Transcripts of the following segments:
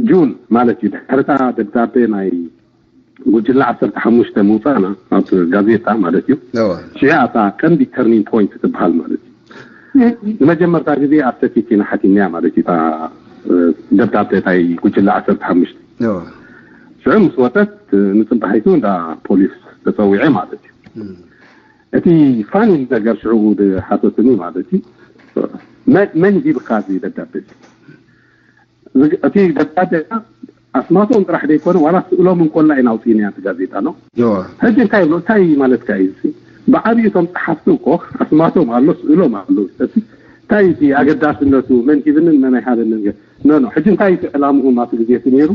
ጁን ማለት እዩ፣ ድሕርታ ደብዳቤ ናይ ጉጅለ ዓሰርተ ሓሙሽተ ምውፃእና ኣብ ጋዜጣ ማለት እዩ። ሽያ እታ ቀንዲ ተርኒንግ ፖይንት ትበሃል ማለት እዩ። ንመጀመርታ ግዜ ኣብ ሰቲቲና ሓቲምያ ማለት እዩ፣ እታ ደብዳቤ ናይ ጉጅለ ዓሰርተ ሓሙሽተ። ሽዑ ምስ ወፀት ንፅባሒቱ እንዳ ፖሊስ ተፀዊዐ ማለት እዩ። እቲ ፋኒ ነገር ሽዑ ሓተትኒ ማለት እዩ፣ መን ሂብካ እዚ ደብዳቤ? እቲ ደብዳቤ ኣስማቶም ጥራሕ ዘይኮነ ዋላ ስእሎም እንኮላ ኢና ኣውፂእናያ እቲ ጋዜጣ ነው። ሕጂ እንታይ ይብሎ እንታይ ማለትካ እዩ? ብዓብዩ እቶም ፀሓፍቲ እኮ ኣስማቶም ኣሎ፣ ስእሎም ኣሎ። ስለዚ እንታይ እቲ ኣገዳስነቱ? መን ሂብንን መን ኣይሃበንን? ኖ ኖ። ሕጂ እንታይ እቲ ዕላምኡ ማቲ ግዜ እቲ ነይሩ?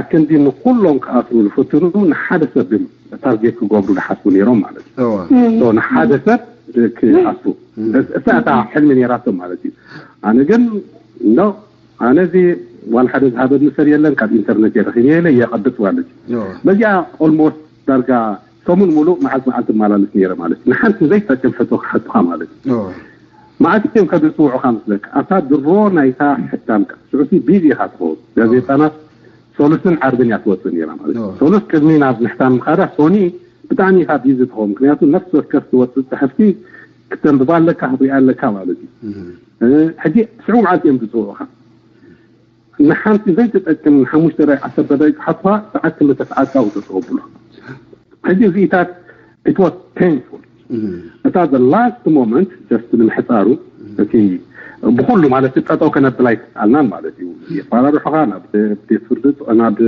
ኣከንዲ ንኩሎም ክኣስሩ ዝፍትኑ ንሓደ ሰብ ግን ታርጌት ክገብሩ ዝሓስቡ ነይሮም ማለት እዩ። ንሓደ ሰብ ክኣስሩ እሳ እታ ሕልሚ ነይራቶም ማለት እዩ። ኣነ ግን ኖ፣ ኣነ እዚ ዋላ ሓደ ዝሃበኒ ሰብ የለን፣ ካብ ኢንተርነት የረኺብ የለ የቐብፅ ማለት እዩ። በዚኣ ኦልሞስት ዳርጋ ሰሙን ሙሉእ መዓልቲ መዓልቲ እመላለስ ነይረ ማለት እዩ። ንሓንቲ ዘይጠቅም ሕቶ ክሓቱኻ ማለት እዩ። መዓልቲ እዮም ከድፅውዑኻ ምስለካ ኣብታ ድሮ ናይታ ሕታምካ ሽዑሲ ቢዚ ኢኻ ትኸውን። ጋዜጣናት ሶሉስን ዓርብን እያ ትወፅእ ነይራ ማለት እዩ። ሶሉስ ቅድሚ ናብ ምሕታም ምኻዳ ሶኒ ብጣዕሚ ኢኻ ቢዚ ትኸውን፣ ምክንያቱ ነፍሲ ወከፍ ትወፅእ ፅሕፍቲ ክተንብባ ኣለካ ክትሪኣ ኣለካ ማለት እዩ። ሕጂ ሽዑ መዓልቲ እዮም ዝፅውዑኻ። ንሓንቲ ዘይትጠቅም ሓሙሽተ ደቂቕ ዓሰርተ ደቂቕ ሓትፋ ሰዓት ክልተ ሰዓት ካብኡ ተተወብሎ። ሕጂ እዚኢታት it was painful። እታ the last moment just ንምሕፃሩ እቲ ብኩሉ ማለት ጠጠው ከነብል ኣይከኣልናን ማለት እዩ። የፈራርሑኻ ናብ ቤት ፍርዲ ናብ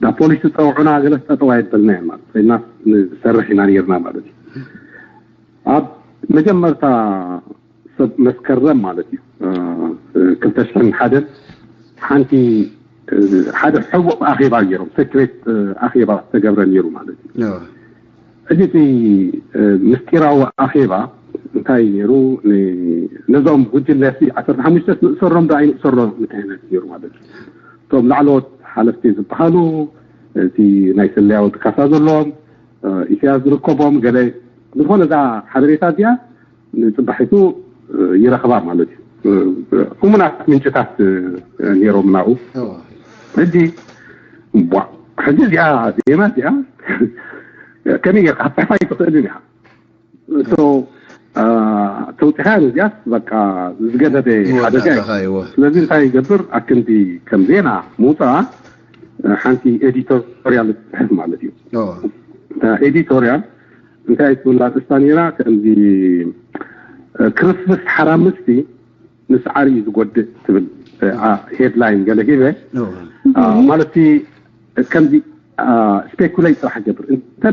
ናብ ፖሊስ ዝፀውዑና ገለስ ጠጠው ኣይበልናዮ ማለት ኮይና ንሰርሕ ኢና ነርና ማለት እዩ። ኣብ መጀመርታ ሰብ መስከረም ማለት እዩ ክልተ ሽሕን ሓደን ሓንቲ ሓደ ሕቡእ ኣኼባ ገይሮም፣ ሰክሬት ኣኼባ ዝተገብረ ነይሩ ማለት እዩ። ሕጂ እቲ ምስጢራዊ ኣኼባ እንታይ ነይሩ? ነዞም ጉጅለ ሲ ዓሰርተ ሓሙሽተ ንእሰሮም ዶ ኣይንእሰሮም እንታይ ዓይነት ነይሩ ማለት እዩ። እቶም ላዕለዎት ሓለፍቲ ዝበሃሉ እቲ ናይ ስለያ ወዲ ካሳ ዘለዎም ኢሳያስ ዝርከቦም ገለ ዝኾነ እዛ ሓበሬታ እዚኣ ንፅባሒቱ ይረኽባ ማለት እዩ። እሙናት ምንጭታት ነይሮም ናብኡ። ሕጂ ቧ ሕጂ እዚኣ ዜማ እዚኣ ከመይ ጌርካ ክትፅሕፋ ኣይትኽእልን ኢኻ። ተውፅኻ ነዚኣስ በቃ ዝገደደ ሓደጋ እዩ። ስለዚ እንታይ ይገብር ኣክንዲ ከም ዜና ምውፃኣ ሓንቲ ኤዲቶሪያል ትፅሕፍ ማለት እዩ። ኤዲቶሪያል እንታይ ትብል ኣርእስታ ነይራ? ከምዚ ክርስምስ ሓራምዝቲ ንስዓሪ እዩ ዝጎድእ ትብል ሄድላይን ገለ ሂበ። ማለት ከምዚ ስፔኩሌት ጥራሕ ገብር እንተ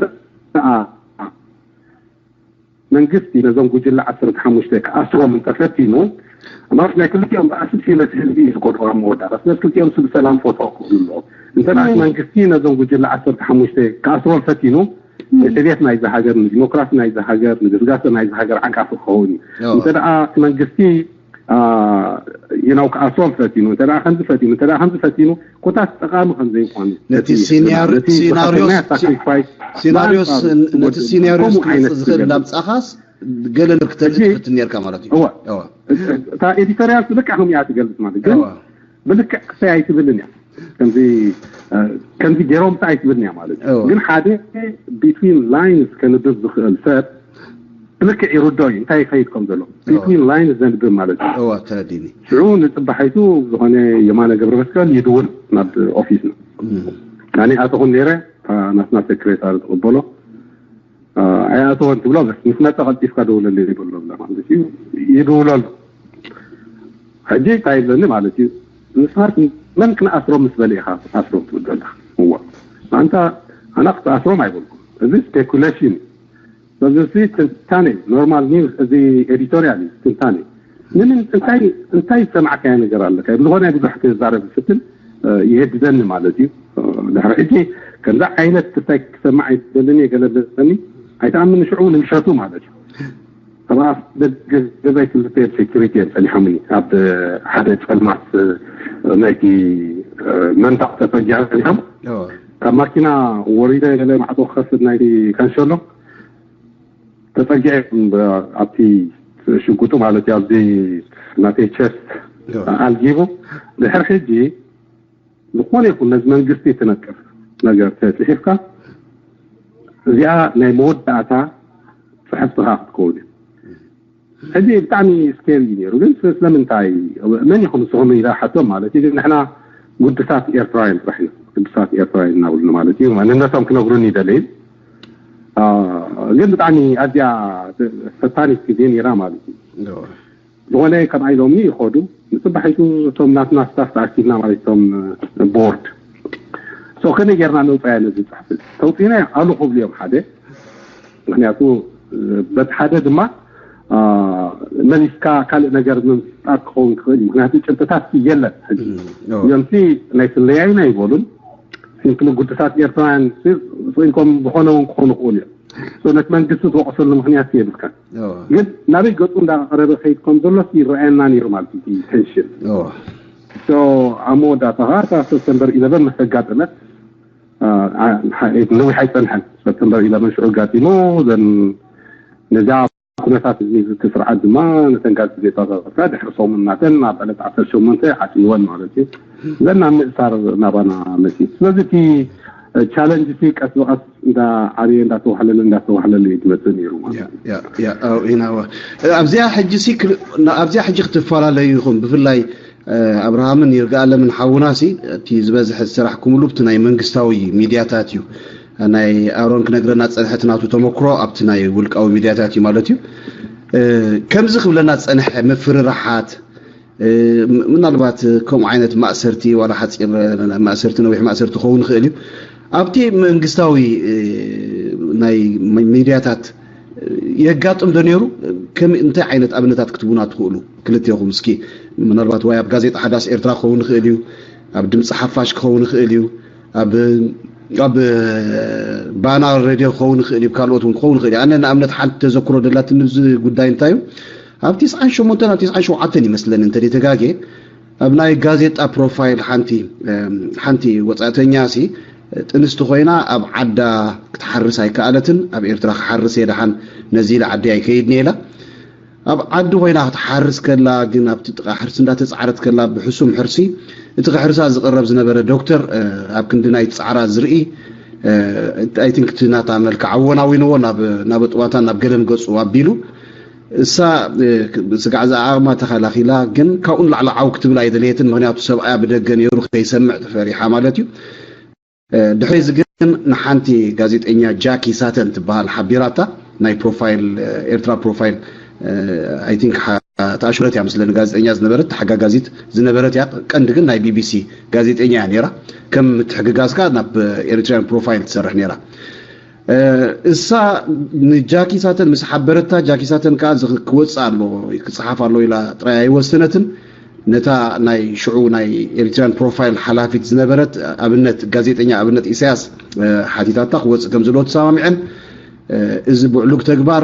መንግስቲ ነዞም ጉጅለ ዓሰርተ ሓሙሽተ ክኣስሮም እንተፈቲኑ ማለት ናይ ክልቲኦም ብኣስብ ሲለት ህዝቢ እዩ ዝጎድኦ ኣብ መወዳእታ። ስለዚ ክልቲኦም ስብ ሰላም ፎቶ ክኽእሉ ኣለዎም። እንተ መንግስቲ ነዞም ጉጅለ ዓሰርተ ሓሙሽተ ክኣስሮም ፈቲኑ እቲ ቤት ናይዚ ሃገር ንዲሞክራሲ ናይዚ ሃገር ንግስጋሰ ናይዚ ሃገር ዓቃፊ ክኸውን እዩ። እንተ ደኣ እቲ መንግስቲ you know ክኣስሮም ፈቲኑ እንተ ከምዚ ፈቲኑ እንተ ከምዚ ፈቲኑ ኮታስ ጠቓሚ ከም ዘይኳኑ ነቲ ሲናሪዮስ ነቲ ሲናሪዮስ ክመፅእ ዝኽእል ዳምፃኻስ ገለ ክትፍትን ነርካ ማለት እዩ። እታ ኤዲቶሪያል ብልክዕ ከም እያ ትገልፅ ማለት ግን ብልክዕ ክሰይ ኣይትብልን እያ። ከምዚ ከምዚ ገይሮም ታይ ኣይትብልን እያ ማለት እዩ። ግን ሓደ ቢትዊን ላይንስ ከንብብ ዝኽእል ሰብ ብልክዕ ይርዶ እዩ እንታይ ይኸይድ ከም ዘሎ ቢትዊን ላይንስ ዘንብብ ማለት እዩ። ሽዑ ንፅባሒቱ ዝኾነ የማነ ገብረ መስቀል ይድውል ናብ ኦፊስና። ኣነ ኣተኹን ነይረ ናትና ሴክሬታሪ ትቕበሎ ኣይኣተወን ትብሎ በስ ምስ መፀ ቀልጢፍካ ደውለለይ ይብሎ ብላ ማለት እዩ። ይድውለሉ ሕጂ እንታይ ይብለኒ ማለት እዩ። ንስኻስ መን ክንኣስሮም ምስ በለ ኢኻ ክትኣስሮም ትብል ዘለኻ? እዋ ኣንታ ኣና ክትኣስሮም ኣይበልኩም። እዚ ስፔኩሌሽን እዩ። በዚ ትንታኔ ኖርማል ኒውስ እዚ ኤዲቶሪያል እዩ ትንታኔ። ምን እንታይ እንታይ ዝሰማዕካዮ ነገር ኣለካ? ብዝኾነ ብዙሕ ክዛረብ ዝፍትን ይህድደኒ ማለት እዩ። ድሕሪ ሕጂ ከምዚ ዓይነት ክስታይ ክሰማዕ ኣይደልን እየ ገለ ኣለኒ ኣይተኣምን ሽዑ ንምሸቱ ማለት እዩ። ኣብ ኣፍ ደገ ገዛይ ክልተ ሴኩሪቲ እዮም ጸኒሖምኒ ኣብ ሓደ ጸልማት ናይቲ መንደቕ ተጸጊዐ ጸኒሖም ካብ ማኪና ወሪደ ገለ ማዕጾ ክኸፍት ናይቲ ካንሸሎ ተጸጊዐ ኣብቲ ሽጉጡ ማለት እዩ ኣብዚ ናተይ ቸስት ኣልጊቡ ድሕር ሕጂ ዝኾነ ይኹን ነዚ መንግስቲ ትነቅፍ ነገር ተፅሒፍካ እዚኣ ናይ መወዳእታ ፅሕፍትኻ ክትከውን እዩ። ሕጂ ብጣዕሚ ስኬር እዩ ነይሩ። ግን ስለምንታይ መን ይኹም ንስኹም ኢላ ሓቶም ማለት እዩ። ግን ንሕና ግዱሳት ኤርትራውያን ጥራሕ ኢና ግዱሳት ኤርትራውያን እናብሉ ማለት እዩ። መንነቶም ክነግሩን ይደለዩ። ግን ብጣዕሚ ኣዝያ ፈታኒት ግዜ ነይራ ማለት እዩ። ዝኾነ ከም ኣይሎምኒ ይኸዱ ንፅባሒቱ እቶም ናትና ስታፍ ተኣኪብና ማለት እቶም ቦርድ ሶ ከመይ ጌርና ነውፃያ ነዚ ፅሕፍት ተውፂና ኣሉ ክብሉ እዮም ሓደ ምክንያቱ በቲ ሓደ ድማ መሊስካ ካልእ ነገር ምምስጣር ክኸውን ክኽእል እዩ። ምክንያቱ ጭብጥታት የለን። ሕጂ እዚኦምሲ ናይ ስለያይና ይበሉን ሲምፕሊ ግዱሳት ኤርትራውያን ስኢንኮም ዝኾነ እውን ክኾኑ ክኽእሉ እዮም። ነቲ መንግስቲ ትወቕሰሉ ምክንያት የብልካ። ግን ናበይ ገፁ እንዳቀረበ ከይድ ከም ዘሎ ይረኣየና ነይሩ ማለት እዩ። ቴንሽን ኣብ መወዳእታ ከዓ እታ ሰፕተምበር ኢለቨን ምስ ኣጋጠመት ነዊሕ ኣይፀንሐን። ሰፕተምበር ኢለቨን ሽዑ ኣጋጢሙ ዘን ነዚኣ ኩነታት እዚ እቲ ስርዓት ድማ ነተን ጋዜጣታት ድሕሪ ሰሙን ናተን ኣብ ዕለት ዓሰርተ ሸሞንተ ዓፅይወን ማለት እዩ። ዘን ኣብ ምእሳር ናባና መፅእ። ስለዚ እቲ ቻለንጅ እቲ ቀስ ብቀስ እንዳዓበየ እንዳተዋሕለለ እንዳተዋሕለለ እዩ ዝመፅእ ነይሩ ማለት እዩ። ኣብዚኣ ሕጂ ኣብዚኣ ሕጂ ክትፈላለዩ ኢኹም ብፍላይ ኣብርሃምን ይርጋኣለምን ሓውናሲ እቲ ዝበዝሐ ዝሰራሕኩምሉ ብቲ ናይ መንግስታዊ ሚድያታት እዩ። ናይ ኣሮን ክነግረና ዝፀንሐ እቲ ናቱ ተመክሮ ኣብቲ ናይ ውልቃዊ ሚድያታት እዩ ማለት እዩ። ከምዚ ክብለና ዝፀንሐ ምፍርራሓት ምናልባት ከምኡ ዓይነት ማእሰርቲ ዋላ ሓፂር ማእሰርቲ ነዊሕ ማእሰርቲ ክኸውን ይኽእል እዩ። ኣብቲ መንግስታዊ ናይ ሚድያታት የጋጥም ዶ ነይሩ? እንታይ ዓይነት ኣብነታት ክትቡና ትኽእሉ ክልቴኹም? እስኪ ምናልባት ወይ ኣብ ጋዜጣ ሓዳስ ኤርትራ ክኸውን ይኽእል እዩ፣ ኣብ ድምፂ ሓፋሽ ክኸውን ይኽእል እዩ፣ ኣብ ባና ሬድዮ ክኸውን ይኽእል እዩ፣ ካልኦት እውን ክኸውን ይኽእል እዩ። ኣነ ንኣብነት ሓንቲ ተዘክሮ ደላትኒ እዚ ጉዳይ እንታይ እዩ? ኣብ ትስዓን ሸሞንተን ኣብ ትስዓን ሸውዓተን ይመስለኒ እንተ ተጋጌ ኣብ ናይ ጋዜጣ ፕሮፋይል ሓንቲ ሓንቲ ወፃእተኛ ሲ ጥንስቲ ኮይና ኣብ ዓዳ ክትሓርስ ኣይከኣለትን። ኣብ ኤርትራ ክሓርስ እየ ደሓን ነዚ ኢለ ዓዲ ኣይከይድን እየ ኢላ ኣብ ዓዲ ኮይና ክትሓርስ ከላ ግን ኣብቲ ጥቃ ሕርሲ እንዳተፃዕረት ከላ ብሕሱም ሕርሲ እቲ ክሕርሳ ዝቀረብ ዝነበረ ዶክተር ኣብ ክንዲ ናይ ፃዕራ ዝርኢ ኣይቲንክ እቲ ናታ መልክዕ ኣወናዊንዎ ናብ እጥዋታን ናብ ገለን ገፁ ኣቢሉ እሳ ስጋዕ ዝኣቕማ ተኸላኺላ ግን ካብኡ ንላዕሊ ዓው ክትብል ኣይደለየትን። ምክንያቱ ሰብኣያ ብደገ ነይሩ ከይሰምዕ ተፈሪሓ ማለት እዩ። ድሕሪ እዚ ግን ንሓንቲ ጋዜጠኛ ጃኪ ሳተን ትበሃል ሓቢራታ ናይ ፕሮፋይል ኤርትራ ፕሮፋይል ኣይቲንክ ተኣሽረት እያ ምስለኒ ጋዜጠኛ ዝነበረት ተሓጋጋዚት ዝነበረት እያ። ቀንዲ ግን ናይ ቢቢሲ ጋዜጠኛ እያ ነይራ። ከም ምትሕግጋዝካ ናብ ኤሪትሪያን ፕሮፋይል ትሰርሕ ነይራ። እሳ ንጃኪ ሳተን ምስ ሓበረታ ጃኪ ሳተን ከዓ ክወፅእ ኣሎ ክፅሓፍ ኣሎ ኢላ ጥራይ ኣይወሰነትን። ነታ ናይ ሽዑ ናይ ኤሪትሪያን ፕሮፋይል ሓላፊት ዝነበረት ኣብነት ጋዜጠኛ ኣብነት ኢሳያስ ሓቲታታ ክወፅእ ከም ዘለዎ ተሰማሚዐን። እዚ ብዕሉግ ተግባር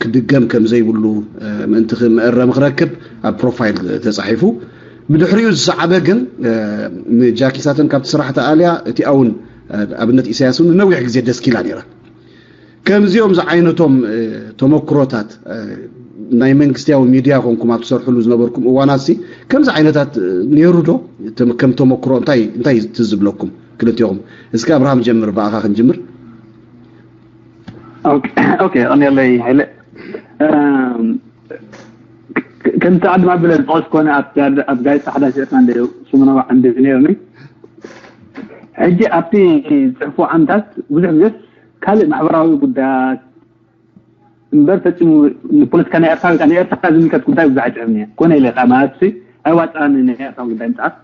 ክድገም ከም ዘይብሉ ምእንቲ መእረሚ ክረክብ ኣብ ፕሮፋይል ተፃሒፉ። ብድሕሪኡ ዝሰዓበ ግን ንጃኪ ሳተን ካብቲ ስራሕ ተኣልያ እቲኣ እውን ኣብነት ኢሳያስ እውን ንነዊሕ ግዜ ደስኪላ ነይራ። ከምዚኦም ዝዓይነቶም ተመክሮታት ናይ መንግስቲያዊ ሚድያ ኮንኩም ኣብ ትሰርሕሉ ዝነበርኩም እዋናት ሲ ከምዚ ዓይነታት ነይሩ ዶ? ከም ተመክሮ እንታይ እንታይ ትዝ ዝብለኩም ክልቲኹም? እስኪ ኣብርሃም ጀምር፣ ብኣኻ ክንጅምር። ኦኬ ኦኬ ቀኒለይ ሃይለ ከምቲ ዓድማ ብለ ዝጠቀስ ኮነ ኣብ ጋዜጣ ሓዳሽ ኤርትራ እንደ ስሙናዊ ዓንዲ ነይርኒ ሕጂ ኣብቲ ዝፅሕፉ ዓምታት ብዙሕ ግዜስ ካልእ ማሕበራዊ ጉዳያት እምበር ፈፂሙ ንፖለቲካ ናይ ኤርትራ ወይ ከዓ ንኤርትራ ዝምልከት ጉዳይ ብዙሕ ኣይፅሕፍን እየ ኮነ ኢለ ከዓ ማለት ኣይዋፃኒ ናይ ኤርትራ ጉዳይ ምፅዓት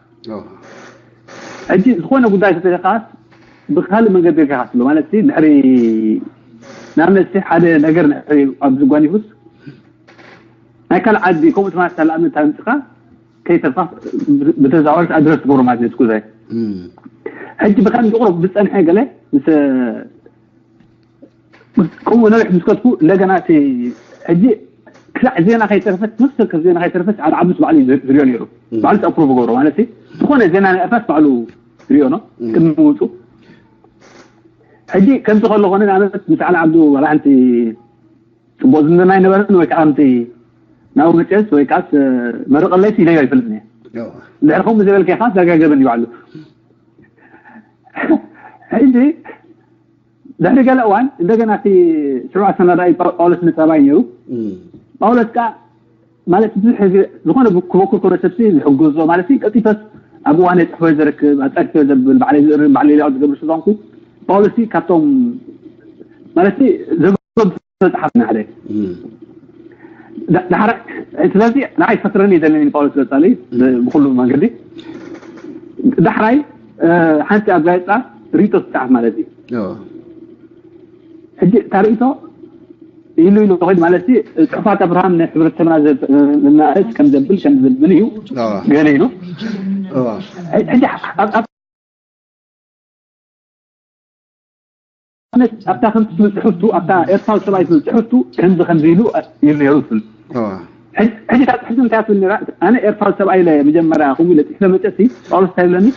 ሕጂ ዝኾነ ጉዳይ ተተለካስ ብካልእ መንገዲ ጌርካ ክትብሎ ማለት ድሕሪ ንኣብነት ሓደ ነገር ድሕሪ ኣብዚ ጓኒፉስ ናይ ካልእ ዓዲ ከምኡ ትማስታ ንኣብነት ኣምፅኻ ከይተርፋ ብተዛዋሪ ኣድረስ ትገብሮ ማለት እዩ ትኩዘ ሕጂ ብከምዚ ቁሩብ ዝፀንሐ ገለ ምስ ከምኡ ነዊሕ ምስ ከድኩ እንደገና እቲ ሕጂ ክሳዕ ዜና ከይተረፈት መሰል ከም ዜና ከይተረፈት ዓዲ ዓብዱስ ባዕሉ እዩ ዝሪኦ ነይሩ ባዕሉ ኣፕሩቭ ገብሮ ማለት ዝኾነ ዜና ናይ ኤርትራስ ባዕሉ ዝሪኦ ነው ቅድሚ ምውፁ ሕጂ ከምዚ ከሎ ኮነ ንኣብነት ምስ ዓሊ ዓብዱ ዋላ ሓንቲ ፅቡቅ ዝምድና ኣይነበረን ወይ ከዓ ምቲ ናብ መጨስ ወይ ከዓስ መርቐለይስ ኢለዮ ኣይፈልጥን እየ። ድሕሪ ከምኡ ዝበልከ ከዓስ ዘጋገበኒ ባዕሉ። ሕጂ ድሕሪ ገለ እዋን እንደገና እቲ ሽዑ ኣሰናዳኢ ጳውሎስ ነጻባይ ነይሩ። ጳውሎስ ከዓ ማለት ብዙሕ ግዜ ዝኾነ ክበኩር ከሎ ሰብሲ ዝሕግዞ ማለት ቀልጢፈስ ኣብ እዋን የፅሕፎ ዘረክብ ኣፀድፈ ዘብል ባዕለ ዝእርን ባዕለ ሌላው ዝገብር ስለዝኾንኩ ጳውሎስ ካብቶም ማለት ዘብሎም ዝተፅሓፍ ሓደ ዳሕራይ ስለዚ ንዓይ ክፈትረኒ ዘለኒ ጳውሎስ ገጻሊ ብኩሉ መንገዲ ዳሕራይ ሓንቲ ኣብ ጋዜጣ ሪቶ ትፅሓፍ ማለት እዩ። ሕጂ እታ ርእይቶ ኢሉ ኢሉ ኮይኑ ማለት ጽሑፋት ኣብርሃም ንሕብረተሰብና ልናእስ ከም ዘብል ከም ዘብል እዩ ገለ ኢሉ ሕጂ ኣብታ ከምቲ ትብል ጽሑፍቱ ኣብታ ኤርትራዊ ሰብኣይ ትብል ጽሑፍቱ ከምዚ ከምዚ ኢሉ ኢሉ ነይሩ ትብል ሕጂ እታ ጽሑፍቲ እንታይ ትብል ነራ ኣነ ኤርትራዊ ሰብኣይ ኢለ መጀመርያ ከምኡ ኢለ ጽሕፈ መጨሲ ጳውሎስ እንታይ ይብለኒ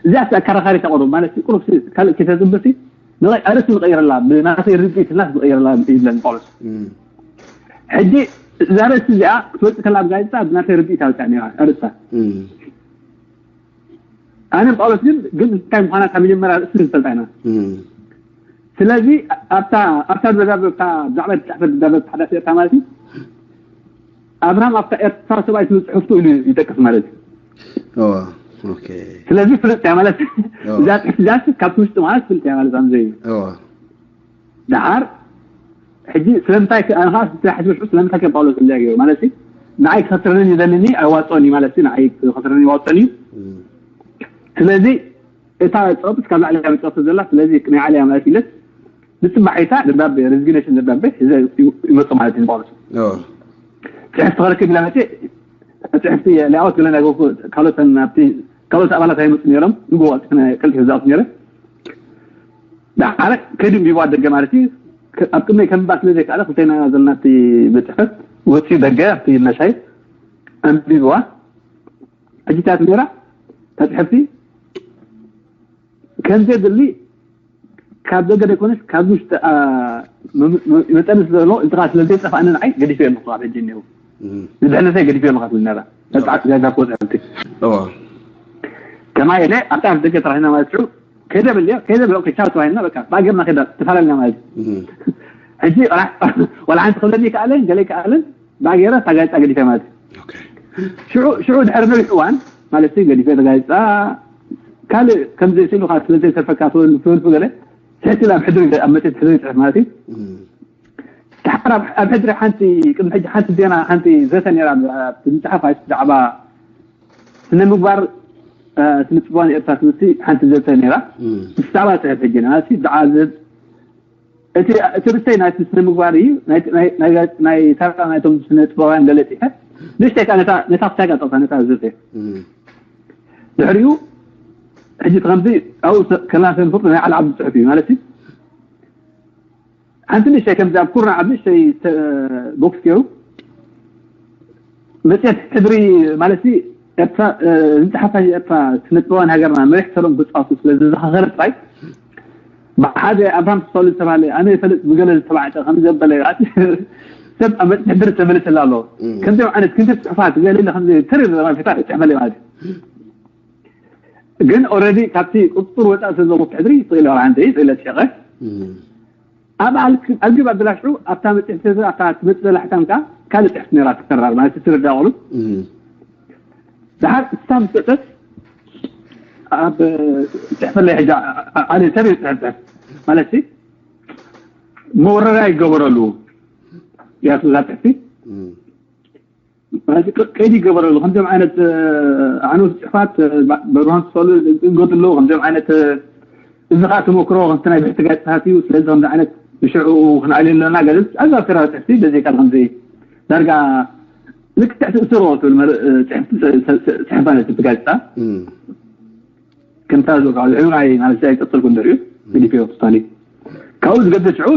እዚኣ ኣከራኻሪ ተቕርብ ማለት ቁሩብ ካልእ ከተዝብሲ ንቐይ ኣርእስቲ ንቐይረላ ብናተይ ርድኢት ናስ ንቐይረላ ይብለኒ ጳውሎስ ሕጂ እዛ ርእስቲ እዚኣ ክትወፅእ ከላ ኣብ ጋዜጣ ብናተይ ርድኢት ኣውፅኣ ነራ ኣርእስታ ኣነ ጳውሎስ ግን ግን እንታይ ምዃና ካብ መጀመርያ ርእስቲ ንፈልጣ ኢና ስለዚ ኣብታ ኣብታ ደብዳቤ ኣብታ ብዛዕባ ዝተፅሓፈት ደብዳቤ ተሓዳሲ ኤርትራ ማለት እዩ ኣብርሃም ኣብታ ኤርትራ ሰብኣይ ትብል ፅሑፍቱ ኢሉ ይጠቅስ ማለት እዩ ስለዚ ፍልጥ እያ ማለት እዛ ፅሑፍ እዛስ ካብቲ ውሽጢ ማለት ፍልጥ እያ ማለት ኣምዘይ ደሓር ሕጂ ስለምንታይ ኣነ ከዓ ስራሕ ዝብልሑ ስለምንታይ ከም ጳውሎስ እንዲያ ገይሩ ማለት ንዓይ ክኸስረኒ ይደልኒ ኣይዋፅኦን እዩ ማለት ንዓይ ክኸስረኒ ይዋፅኦን እዩ ስለዚ እታ ፀብት ካብ ላዕሊ መፅወቲ ዘላ ስለዚ ናይ ዓለያ ማለት ኢለት ንፅባሒታ ደብዳቤ ሬዚግኔሽን ደብዳቤ ይመፁ ማለት እዩ ጳውሎስ ፅሕፍቲ ክረክብ ኢላ መፅእ ፅሕፍቲ ሌኣውት ገለ ናይ ካልኦት ኣብቲ ካልኦት ኣባላት ኣይመፁ ነይሮም ንጎ ቀልጢፈ ዝኣቱ ነይረ ደሓረ ከይዱ ኣንቢብዋ ደገ ማለት እዩ ኣብ ቅድመይ ከንብባ ስለ ዘይከኣለ ክልተና ዘለና እቲ ቤት ፅሕፈት ወፂኡ ደገ ኣብቲ መሻይ ኣንቢብዋ ሕጂ እንታይ ትብል ነይራ እታ ፅሕፍቲ ከም ዘድሊ ካብ ደገ ዘይኮነስ ካብ ውሽጢ መጠን ስለ ዘሎ እንተኻ ስለ ዘይጠፋእኒ ንዓይ ገዲፈ ኣለኹ ካብ ሕጂ እኒኦ ንድሕነተይ ገዲፈ ኣለኹ ትብል ነራ ዛዛ ክወፅአልቲ ከማይ ኢለ ኣብታ ደገ ተራኺና ማለት ሽዑ ከይደ በልዮ ከይደ በልዮ ቻው ተባሂልና በቃ ብኣገርና ከይዳ ተፈላለና ማለት እዩ ሕጂ ዋላ ሓንቲ ክብለኒ ይከኣለን ገለ ይከኣለን ብኣገረ እታ ጋዜጣ ገዲፈ ማለት እዩ ሽዑ ድሕሪ ነዊሕ እዋን ማለት ገዲፈ ጋዜጣ ካልእ ከም ዘይስእሉካ ስለ ዘይተርፈካ ትወልፉ ገለ ትሕቲ ኣብ ሕድሪ ኣብ መፅት ሕድሪ ይፅሕፍ ማለት እዩ ተሓር ኣብ ሕድሪ ሓንቲ ቅድሚ ሕጂ ሓንቲ ዜና ሓንቲ ዘተ ነራ ዝፀሓፍ ብዛዕባ ስነ ምግባር ስነ ፅባን ኤርትራ ትምህርቲ ሓንቲ ዘተ ነራ ብዛዕባ ፅሕፍ ሕጂ ና ብዓ እቲ እቲ ርስተይ ናይ ስነ ምግባር እዩ ናይ ተራ ናይቶም ስነ ጥበባውያን ገለ ፅሐ ንእሽተይ ከዓ ነታ ክሳይ ቀጠልታ ነታ ዝርተ ድሕሪኡ ሕጂ ከምዚ ኣብኡ ከላሰ ንፍርጡ ናይ ዓል ዓብዲ ፅሑፍ እዩ ማለት እዩ ሓንቲ ንእሽተይ ከምዚ ኣብ ኩርና ኣብ ንእሽተይ ቦክስ ገይሩ መፅት ሕድሪ ማለት ዝፀሓፋ ኤርትራ ስነ ጥበባን ሃገርና መሪሕ ተረኦም ክፃወቱ ስለ ዝዘኻኸረ ጥራይ ብሓደ ኣብርሃም ክሳሉ ዝተባሃለ ኣነ ይፈልጥ ብገለ ዝተባዕጠ ከም ዘበለ ሰብ ኣብ መፅት ሕድሪ ተመልሰላ ኣሎ ከምዚኦም ዓይነት ክንዲ ፅሑፋት ገለ ከም ተሪር ዘማፊታ ይፅሕፈለ ማለት ግን ኦረዲ ካብቲ ቁፅፅር ወፃእ ስለ ዘቑት ሕድሪ ይፅኢለ ሓንቲ ይፅኢለ ትሸቐ ኣብ ኣልግብ ኣቢላ ሽዑ ኣብታ መፅሕቲ ኣብታ ትመፅእ ዘላ ሕታም ከዓ ካልእ ፅሕፍቲ ነራ ትከራር ማለት ትርዳ ቆሉ ድሓር እሳ ምስ ሰጠት ኣብ ፅሕፈለይ ሕጂ ኣነ ሰብ እዩ ፅሕፍፅሕፍ ማለት መወረርያ ይገበረሉ ያቱ እዛ ፅሕፍቲ ቀይዲ ይገበረሉ ከምዚኦም ዓይነት ዓነውቲ ፅሑፋት በብርሃን ክፈሉ ይገዱ ኣለዉ ከምዚኦም ዓይነት እዚ ከዓ ተመክሮ ከምቲ ናይ ብሕቲ ጋዜጣታት እዩ ስለዚ ከምዚ ዓይነት ብሽዑ ክንዓልዮ ኣለና ገለ ኣዛ ተራ ፅሕፍቲ በዘይካ ከምዚ ዳርጋ ልክዕ ትእስሮ ትብል ፅሕፍቲ ማለት እቲ ጋዜጣ ከምታ ዝወቃ ዝሕዩ ናይ ማለት ኣይቀፅልኩ እንድሕር እዩ ግዲፍ እዩ ቶታሊ ካብኡ ዝገድል ሽዑ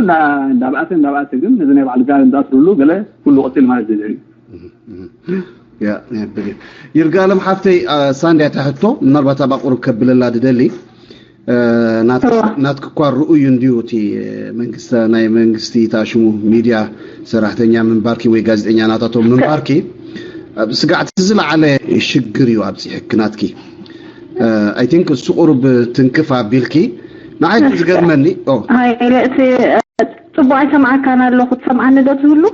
እንዳብኣተ እንዳብኣተ ግን ነዚ ናይ ባዕሉ ጋር እንዳስርሉ ገለ ኩሉ ቀፂሉ ማለት ዝድሕር እዩ ይርጋለም ሓፍተይ ሳንድያ ትሕቶ ምናልባት ኣብ ኣቁርብ ከብለላ ድደሊ ናትኪ እኳ ርኡይ እንድዩ እቲ መንግስቲ፣ ናይ መንግስቲ ታሽሙ ሚድያ ሰራሕተኛ ምንባርኪ ወይ ጋዜጠኛ ናታቶም ምንባርኪ፣ ስጋዕቲ ዝለዓለ ሽግር እዩ ኣብፂሕኪ ናትኪ። I think እሱ ቁሩብ ትንክፍ ኣቢልኪ። ንዓይ ግን ዝገርመኒ ሃይለ እቲ ፅቡቅ ኣይሰማዕካን ኣለኹ። ትሰምዓኒ ዶ ትህሉ?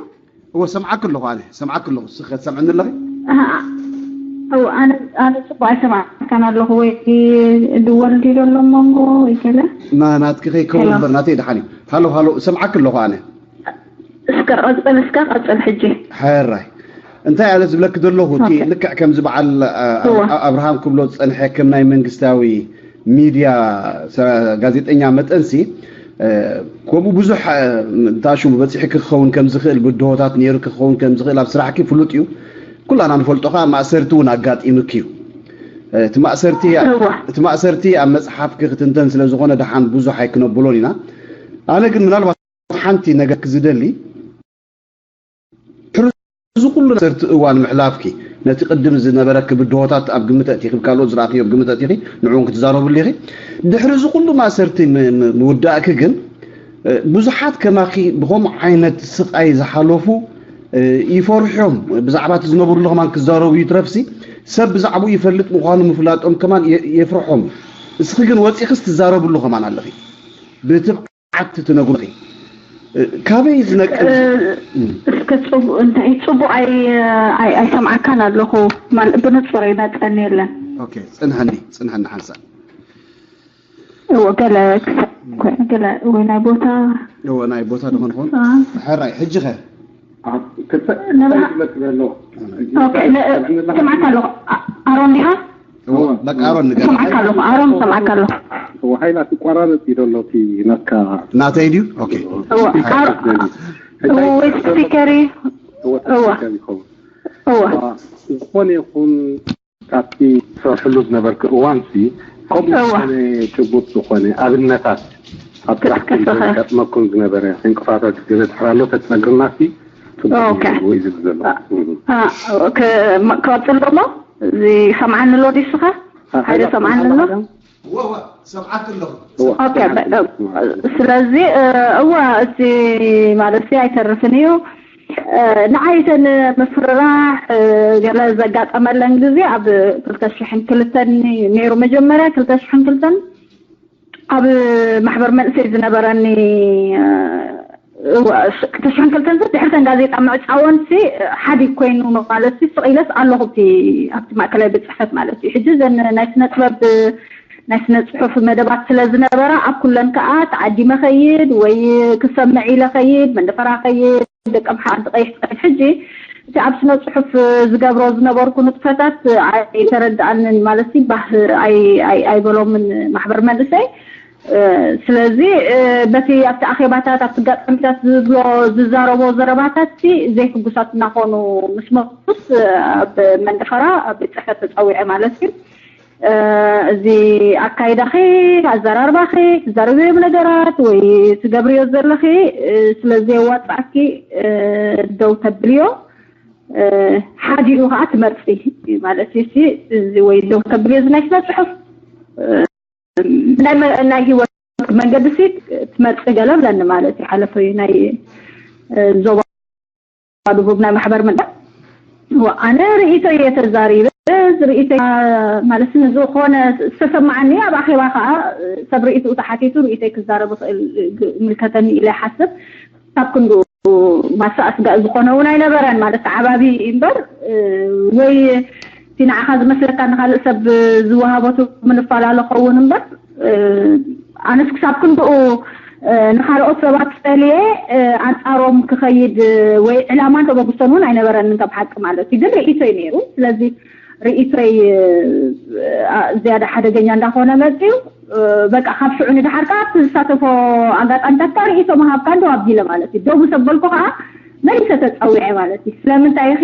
እወ ሰምዓኪ ኣለኹ። ኣነ ሰምዓኪ ኣለኹ። ንስኺ ከ ትሰምዕኒ ኣለኺ? ኣነ ኣነ ጽቡቅ ኣይሰማዕካን ኣለኹ ወይ ድወል ድዩ ዘሎ መንጎ ወይ ገለ? ና ናትኪ ከይከውን እምበር ናተይ ደሓን እዩ። ሃሎ ሃሎ ሰምዓኪ ኣለኹ ኣነ። እስከ ቀጽል እስከ ቀጽል ሕጂ። ሕራይ እንታይ ኣነ ዝብለኪ ዘለኹ እቲ ልክዕ ከምዚ በዓል ኣብርሃም ክብሎ ዝጸንሐ ከም ናይ መንግስታዊ ሚድያ ጋዜጠኛ መጠንሲ ከምኡ ብዙሕ ታሹ በፂሕኪ ክኸውን ከም ዝኽእል ብድሆታት ነይሩኪ ክኸውን ከም ዝኽእል ኣብ ስራሕኪ ፍሉጥ እዩ። ኩላና ንፈልጦ ከዓ ማእሰርቲ እውን ኣጋጢምኪ እዩ። እቲ ማእሰርቲ እቲ ማእሰርቲ ኣብ መፅሓፍኪ ክትንተን ስለ ዝኾነ ደሓን ብዙሕ ኣይክነብሎን ኢና። ኣነ ግን ምናልባት ሓንቲ ነገር ክዝደሊ ድሕሪ እዚ ኩሉ ማእሰርቲ እዋን ምሕላፍኪ ነቲ ቅድም ዝነበረኪ ብድሆታት ኣብ ግምት ኣእቲኺ ብካልኦት ዝረኣኽዮ ኣብ ግምት ኣእቲኺ ንዕኡን ክትዛረብሉ ኢኺ። ድሕሪ እዚ ኩሉ ማእሰርቲ ምውዳእኪ ግን ብዙሓት ከማኺ ብኸምኡ ዓይነት ስቓይ ዝሓለፉ ይፈርሑ እዮም። ብዛዕባ እቲ ዝነብርሉ ከማን ክዛረቡ ይትረፍሲ ሰብ ብዛዕባኡ ይፈልጥ ምዃኑ ምፍላጦም ከማን የፍርሖም እዩ። እስኺ ግን ወፂእኽስ ትዛረብሉ ከማን ኣለኺ። ብትብ ዓት ትነግሩኺ ካበይ ዝነቅል? እስከ እንታይ ጽቡቅ ኣይ ኣይሰምዓካን ኣለኹ። ማል ብንጹር ይመጸኒ የለን። ኦኬ ጽንሐኒ ጽንሐኒ ሓንሳ እወ ገለ ገለ ወይ ናይ ቦታ እወ ናይ ቦታ ደኾን ኾን ሕራይ ሕጂ ኸ ስምዓካ ኣለኹ። ኣሮን ዲኻ? በቃ ኣሮን ንገር። ሰምዓካ ኣለኹ። ኣሮን ሰምዓካ ኣለኹ። እወ ሓይላ ትቋራረጽ እዩ ዘሎ እቲ ናትካ ናተይ ድዩ? ኦኬ። ወይ ስፒከር እዩ። እወ ዝኾነ ይኹን ካብቲ ትሰርሕሉ ዝነበርክ እዋንሲ ከምኡ ዝኾነ ጭቡጥ ዝኾነ ኣብነታት ኣብ ስራሕኩም ዘጋጥመኩም ዝነበረ ዕንቅፋታት ገለ ድሕር ኣሎ ተትነግርናሲ ጽቡቅ ወይ ዝብል ዘሎ። ክቐጽል ዶሞ እዚ ሰምዓኒ ኣሎ ድስኻ? ሓደ ሰምዓኒ ኣሎ? ስለዚ እወ እቲ ማለት ኣይተርፍን እዩ። ንዓይ እተን ምፍርራሕ ገለ ዘጋጠመለን ግዜ ኣብ ክልተ ሽሕን ክልተን ነይሩ። መጀመርያ ክልተ ሽሕን ክልተን ኣብ ማሕበር መንእሰይ ዝነበረኒ ክልተ ሽሕን ክልተን ድሕርተን ጋዜጣ ምዕፃወንሲ ሓዲ ኮይኑ ማለት ስቕ ኢለስ ኣለኹ ኣብቲ ማእከላይ ቤት ፅሕፈት ማለት እዩ። ሕጂ ዘን ናይ ስነ ጥበብ ናይ ስነ ጽሑፍ መደባት ስለ ዝነበራ ኣብ ኩለን ከኣ ተዓዲመ ኸይድ ወይ ክሰምዕ ኢለ ኸይድ መንደፈራ ኸይድ ደቀምሓ ኣንቲ ቀይሕ ትቐይድ ሕጂ እቲ ኣብ ስነ ጽሑፍ ዝገብሮ ዝነበርኩ ንጥፈታት ኣይተረድኣንን ማለት ባህ ኣይበሎምን ማሕበር መንእሰይ። ስለዚ በቲ ኣብቲ ኣኼባታት ኣብቲ ጋጣሚታት ዝብሎ ዝዛረቦ ዘረባታት ዘይሕጉሳት እናኾኑ ምስ መጡስ ኣብ መንደፈራ ኣብ ቤት ጽሕፈት ተጸዊዐ ማለት እዩ። እዚ ኣካይዳኺ ኣዘራርባኺ ትዛረብዮም ነገራት ወይ ትገብርዮ ዘለኺ ስለ ዘየዋፅኣኪ ደው ተብልዮ ሓዲኡ ከዓ ትመርፂ ማለት እዩ። እዚ ወይ ደው ተብልዮ እዚ ናይ ስነ ፅሑፍ ናይ ህይወት መንገዲ ሲ ትመርፂ ገለ ብለኒ ማለት እዩ። ሓለፈዩ ናይ ዞባ ደቡብ ናይ ማሕበር ምዳ ኣነ ርእይቶ እየ ተዛሪበ። ርእይቶ ማለት ንዝኾነ ዝተሰማዓኒ ኣብ ኣኼባ ከዓ ሰብ ርእይትኡ ተሓቲቱ ርእይቶ ክዛረብ ይኽእል ምልከተኒ ኢለ ይሓስብ። ካብ ክንድኡ ማሳኣ ስጋእ ዝኾነ እውን ኣይነበረን ማለት ተዓባቢ እምበር ወይ እቲ ንዓኻ ዝመስለካ ንካልእ ሰብ ዝወሃቦ ምንፈላለ ኸውን እምበር ኣነስ ክሳብ ክንድኡ ንካልኦት ሰባት ጸልየ ኣንጻሮም ክኸይድ ወይ ዕላማን ተበግሶን እውን ኣይነበረንን ከም ሓቂ ማለት እዩ። ግን ርእይቶይ ነይሩ። ስለዚ ርእይቶይ ዝያዳ ሓደገኛ እንዳኾነ መፅዩ። በቃ ካብ ሽዑ ንድሓር ከዓ ዝሳተፎ ኣጋጣሚታት ከዓ ርእይቶ ምሃብ ከዓ እንደው ኣብዚለ ማለት እዩ። ደው ምስ ኣበልኩ ከዓ መሊሰ ተፀዊዐ ማለት እዩ። ስለምንታይ ኢኺ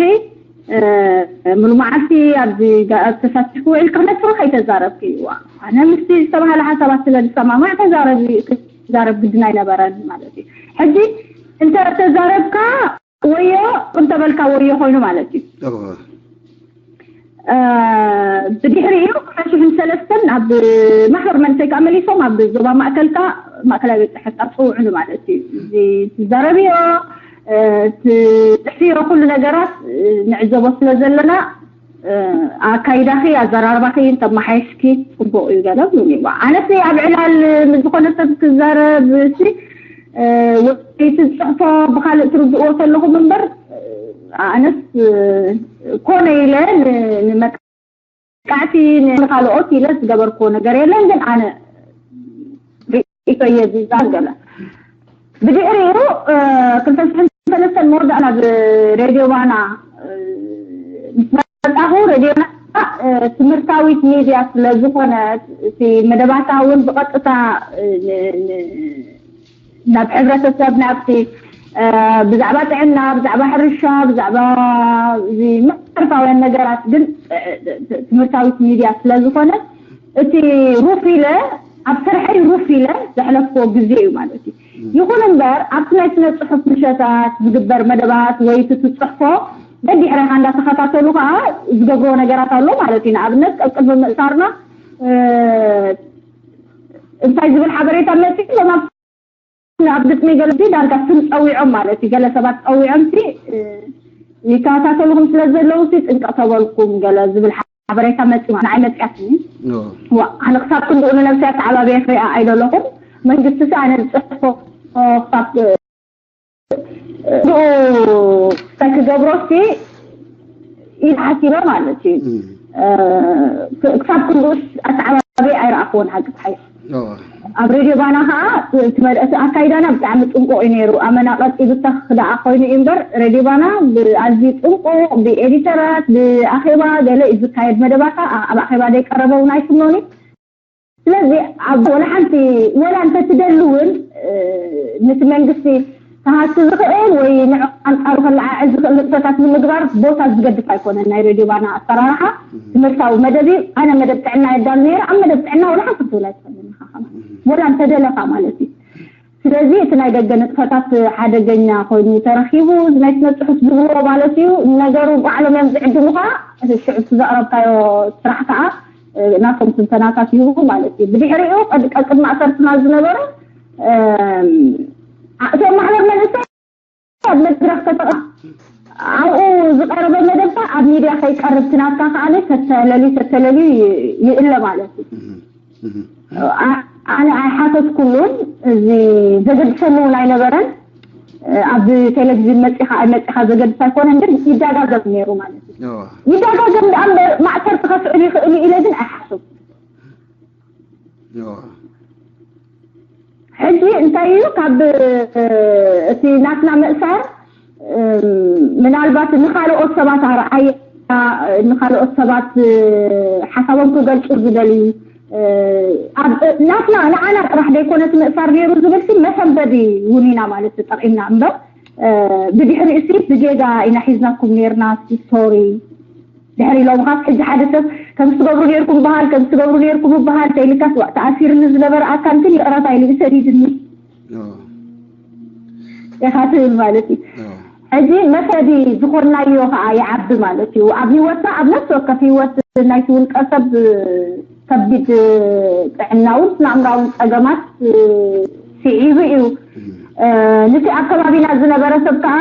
ሙሉ መዓልቲ ኣብዚ ተሳቲፍኪ ውዒልኪ ክነፅሩ ከይተዛረብኪ እዋ ኣነ ምስቲ ዝተባሃለ ሓሳባት ስለ ዝሰማማዕ ተዛረቢ ክዛረብ ግድን ኣይነበረን ማለት እዩ። ሕጂ እንተ ተዛረብካ ወዮ እንተበልካ ወዮ ኮይኑ ማለት እዩ። ብድሕሪኡ ክልተ ሽሕን ሰለስተን ኣብ ማሕበር መንእሰይ ከዓ መሊሶም ኣብ ዞባ ማእከል ከዓ ማእከላይ ቤት ጽሕፈት ኣብ ጽውዕሉ ማለት እዩ። እዚ ትዛረብዮ፣ እ፣ ትጽሕፍዮ ኩሉ ነገራት፣ እ፣ ንዕዘቦ ስለ ዘለና፣ እ፣ ኣካይዳኺ ኣዘራርባኺ እንተመሓየሽኪ ጽቡቕ እዩ ገለ ብሉኒ። ኣነስ ኣብ ዕላል ምስ ዝኾነ ሰብ ክዛረብ ሲ፣ እ፣ ወይ ትጽሕፎ ብኻልእ ትርድእዎ ተለኹም እምበር፣ እ፣ ኣነስ፣ እ፣ ኮነ ኢለ ን-፣ ንመ-፣ ቃዕቲ ንኻልኦት ኢለ ዝገበርክዎ ነገር የለን፣ ግን ኣነ ርእይቶ እየ ዝዛረብ ገለ። ብድሕሪኡ፣ እ፣ ክልተ ሽሕን ሰለስተን መወዳእታ ናብ ሬድዮ ባና፣ እ፣ ምስ መጻኹ፣ ሬድዮ ባና፣ እ፣ ትምህርታዊት ሚድያ ስለ ዝኾነት፣ እቲ መደባታ እውን ብቐጥታ፣ እ፣ ን-፣ ን-፣ ናብ ሕብረተሰብ ናብቲ፣ እ፣ ብዛዕባ ጥዕና፣ ብዛዕባ ሕርሻ፣ ብዛዕባ እዚ መሰረታውያን ነገራት ግን፣ እ፣ እ፣ ትምህርታዊት ሚድያ ስለ ዝኾነ እቲ ሩፍ ኢለ ኣብ ስርሐይ ሩፍ ኢለ ዘሕለፍክዎ ግዜ እዩ ማለት እዩ። ይኹን እምበር ኣብቲ ናይ ስነ ጽሑፍ ምሸታት ዝግበር መደባት ወይ እቲ ትጽሕፎ ደድሕረኻ እንዳተኸታተሉ ከዓ ዝገብርዎ ነገራት ኣሎ ማለት እዩ። ንኣብነት ቀቅድሚ ምእሳርና፣ እ፣ እንታይ ዝብል ሓበሬታ መፂኡ ሎም ኣብ ኣብ ግጥሚ ገለ ዳርጋ ስም ጸዊዖም ማለት እዩ። ገለ ሰባት ጸዊዖም ሲ፣ እ፣ ይከታተልኹም ስለ ዘለዉ ሲ ጥንቀቕ ተበልኩም ገለ ዝብል ሓበሬታ መጺኡ ንዓይ መጺኣትኒ። ኦ። ዋ፣ ኣነ ክሳብ ክንድኡ ንነብሰይ ኣተዓባብየ ክሪኣ ኣይደለኹን። መንግስቲ ሲ ኣነ ዝጽሕፎ ክሳብ ክንድኡ እንታይ ክገብሮ ሲ ኢለ ሓሲበ ማለት እዩ። እም። እ፣ ክ-፣ ክሳብ ክንድኡስ ኣተዓባብየ ኣይረኣኽዎን ሓቂ ሓይሽ። ኦ። ኣብ ሬድዮ ባና ከዓ እቲ መድ-፣ እቲ ኣካይዳና ብጣዕሚ ጥንቁቕ እዩ ነይሩ። ኣመና ቀጥ ኢሉ ተኽ ደኣ ኮይኑ እዩ እምበር፣ ሬድዮ ባና ብኣዝዩ ጥንቁቕ፣ ብኤዲተራት፣ ብኣኼባ ገለ እዩ ዝካየድ መደባታ። ኣ-፣ ኣብ ኣኼባ ዘይቀረበ እውን ኣይፍኖን እዩ። ስለዚ ኣብ ወላ ሓንቲ፣ ወላ እንተትደሊ እውን፣ እ፣ ነቲ መንግስቲ ክሃሲ ዝኽእል ወይ ንዕኡ ኣንጻሩ ከለዓዕል ዝኽእል ንጥፈታት ንምግባር ቦታ ዝገድፍ ኣይኮነን። ናይ ሬድዮ ባና ኣሰራርሓ ትምህርታዊ መደብ እዩ። ኣነ መደብ ጥዕና የዳሉ ነይረ። ኣብ መደብ ጥዕና ወላ ሓንቲ ክትብል ኣይትኽእልን ኢኻ። ወላ እንተደለኻ ማለት እዩ። ስለዚ እቲ ናይ ደገ ንጥፈታት ሓደገኛ ኮይኑ ተረኺቡ፣ እዚ ናይ ስነ ጽሑፍ ዝብልዎ ማለት እዩ። ነገሩ ባዕሎም እዮም ዝዕድሙኻ። ሽዑ እቲ ዘቕረብካዮ ስራሕ ከዓ፣ እ፣ ናቶም ትንተናታት ይህቡ ማለት እዩ። ብድሕሪኡ ቀድ-፣ ቀቅድ ማእሰርትና ዝነበረ፣ እም፣ ኣ-፣ እቶም ማሕበር መንእሰይ ኣብ መድረኽ ተጠ-፣ ኣብኡ ዝቐረበ መደብካ ኣብ ሚድያ ከይቀርብ ትናትካ ከዓኒ ተተለልዩ፣ ተተለልዩ ይ-፣ ይእለ ማለት እዩ። እህ፣ እህ። ኣ-፣ ኣነ ኣይሓተትኩሉን፣ እዚ ዘገድሰኒ እውን ኣይነበረን። ኣብ ቴሌቪዥን መጺኻ ኣይመጺኻ ዘገድስ ኣይኮነን፣ ግን ይደጋገም ነይሩ ማለት እዩ። እዋ። ይደጋገም ደኣ እምበር ማእሰርቲ ከስዕብ ይኽእል እዩ ኢለ ግን ኣይሓሰብኩን። እዋ። ሕጂ እንታይ እዩ ካብ እቲ ናትና ምእሳር፣ እም፣ ምናልባት ንኻልኦት ሰባት ኣርኣያ፣ ንኻልኦት ሰባት፣ እ፣ ሓሳቦም ክገልጹ ዝደልዩ፣ እ፣ ኣብ፣ እ፣ ናትና ንዓና ጥራሕ ዘይኮነ እቲ ምእሳር ነይሩ ዝብል ሲ መሰንበዲ እውን ኢና ማለት ተጠቒምና እምበር፣ እ፣ ብድሕሪኡ ሲ ብጌጋ ኢና ሒዝናኩም ነይርና ሲ ሶሪ። ድሕሪ ኢሎም ኻስ ሕጂ ሓደ ሰብ ከምዚ ትገብሩ ነይርኩም በሃል፣ ከምዚ ትገብሩ ነይርኩም በሃል፣ ተይልካስ ዋእ ተኣሲርኒ ዝነበረ ኣካል ግን ይቕረታ ኢሉ እዩ ሰዲድኒ። ኦ። ኢኻ ትብል ማለት እዩ። ኦ። ሕጂ መሰዲ ዝኾንናዮ ኸዓ ይዓቢ ማለት እዩ። ኣብ ህይወትና፣ ኣብ ነፍሲ ወከፍ ህይወት ናይቲ ውልቀ ሰብ ከቢድ ጥዕናውን ስነ ኣእምራውን ጸገማት ስዒቡ እዩ። እም። እ፣ ነቲ ኣብ ከባቢና ዝነበረ ሰብ ከኣ